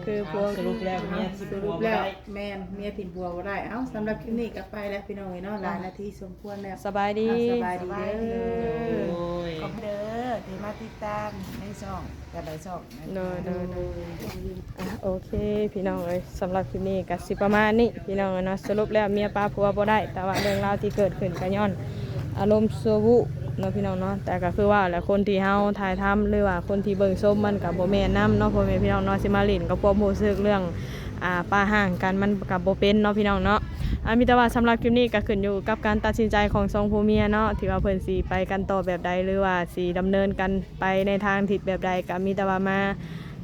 ຄືພວກ ສະຫຼຸບແລ້ວເມຍຖິ້ມຜົວບໍ່ໄດ້ ສະຫຼຸບແລ້ວ ແມ່ນ ເມຍຖິ້ມຜົວບໍ່ໄດ້ ເອົ້າ ສຳລັບຄລິບນີ້ກໍໄປແລ້ວພີ່ນ້ອງເອີຍເນາະ ຫຼາຍນາທີສົມຄວນແລ້ວ ສະບາຍດີ ອ່າ ສະບາຍດີເດີ ສະບາຍດີ ໂອ້ຍ ຂອບໃຈເດີທີ່ມາຕິດຕາມໃນຊ່ອງ ແຕ່ລະຊ່ອງ ໂດຍ ໂດຍ ໂດຍ ອ່ະ ໂອເຄ ພີ່ນ້ອງເອີຍ ສຳລັບຄລິບນີ້ກໍຊິປະມານນີ້ພີ່ນ້ອງເອີຍເນາະ ສະຫຼຸບແລ້ວເມຍປາຜົວບໍ່ໄດ້ ແຕ່ວ່າເລື່ອງລາວທີ່ເກີດຂຶ້ນກໍຍ້ອນ ອາລົມຊົ່ວວູບເນາະ ພີ່ນ້ອງເນາະ ແຕ່ກໍຄືວ່າແຫຼະ ຄົນທີ່ເຮົາຖ່າຍທຳ ຫຼືວ່າຄົນທີ່ເບິ່ງຊົມ ມັນກໍບໍ່ແມ່ນນຳເນາະ ພໍ່ແມ່ພີ່ນ້ອງເນາະ ຊິມາຫຼິ້ນກັບຄວາມຮູ້ສຶກເລື່ອງ ອ່າ ປະຮ່າງກັນ ມັນກໍບໍ່ເປັນເນາະ ພີ່ນ້ອງເນາະ ອ່າ ມີແຕ່ວ່າສຳລັບຄລິບນີ້ກໍຂຶ້ນຢູ່ກັບການຕັດສິນໃຈຂອງສອງຜົວເມຍເນາະ ທີ່ວ່າເພິ່ນຊິໄປກັນຕໍ່ແບບໃດ ຫຼືວ່າຊິດຳເນີນກັນໄປໃນທາງທິດແບບໃດ ກໍມີແຕ່ວ່າມາ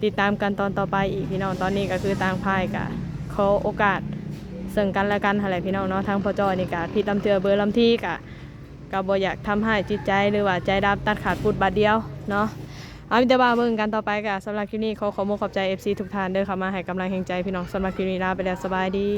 ຕິດຕາມກັນຕອນຕໍ່ໄປອີກ ພີ່ນ້ອງ ຕອນນີ້ກໍຄືຕ່າງຝ່າຍກໍຂໍໂອກາດເຊິ່ງກັນແລະກັນຫັ້ນແຫຼະ ພີ່ນ້ອງເນາະ ທາງພໍ່ຈ້ອຍນີ້ກໍຜິດລຳເທື່ອເບີລຳທີ ກໍ ກໍບໍ່ຢາກທຳຮ້າຍຈິດໃຈ ຫຼືວ່າໃຈດຳຕັດຂາດປຸດບາດດຽວເນາະ ເອົາ ມີແຕ່ວ່າເບິ່ງກັນຕໍ່ໄປ ກໍສຳລັບຄລິບນີ້ ຂໍຂອບມຸກຂອບໃຈ ເອັຟຊີ ທຸກທ່ານເດີ ເຂົ້າມາໃຫ້ກຳລັງແຮງໃຈ ພີ່ນ້ອງ ສຳລັບຄລິບນີ້ລາໄປແລ້ວ ສະບາຍດີ.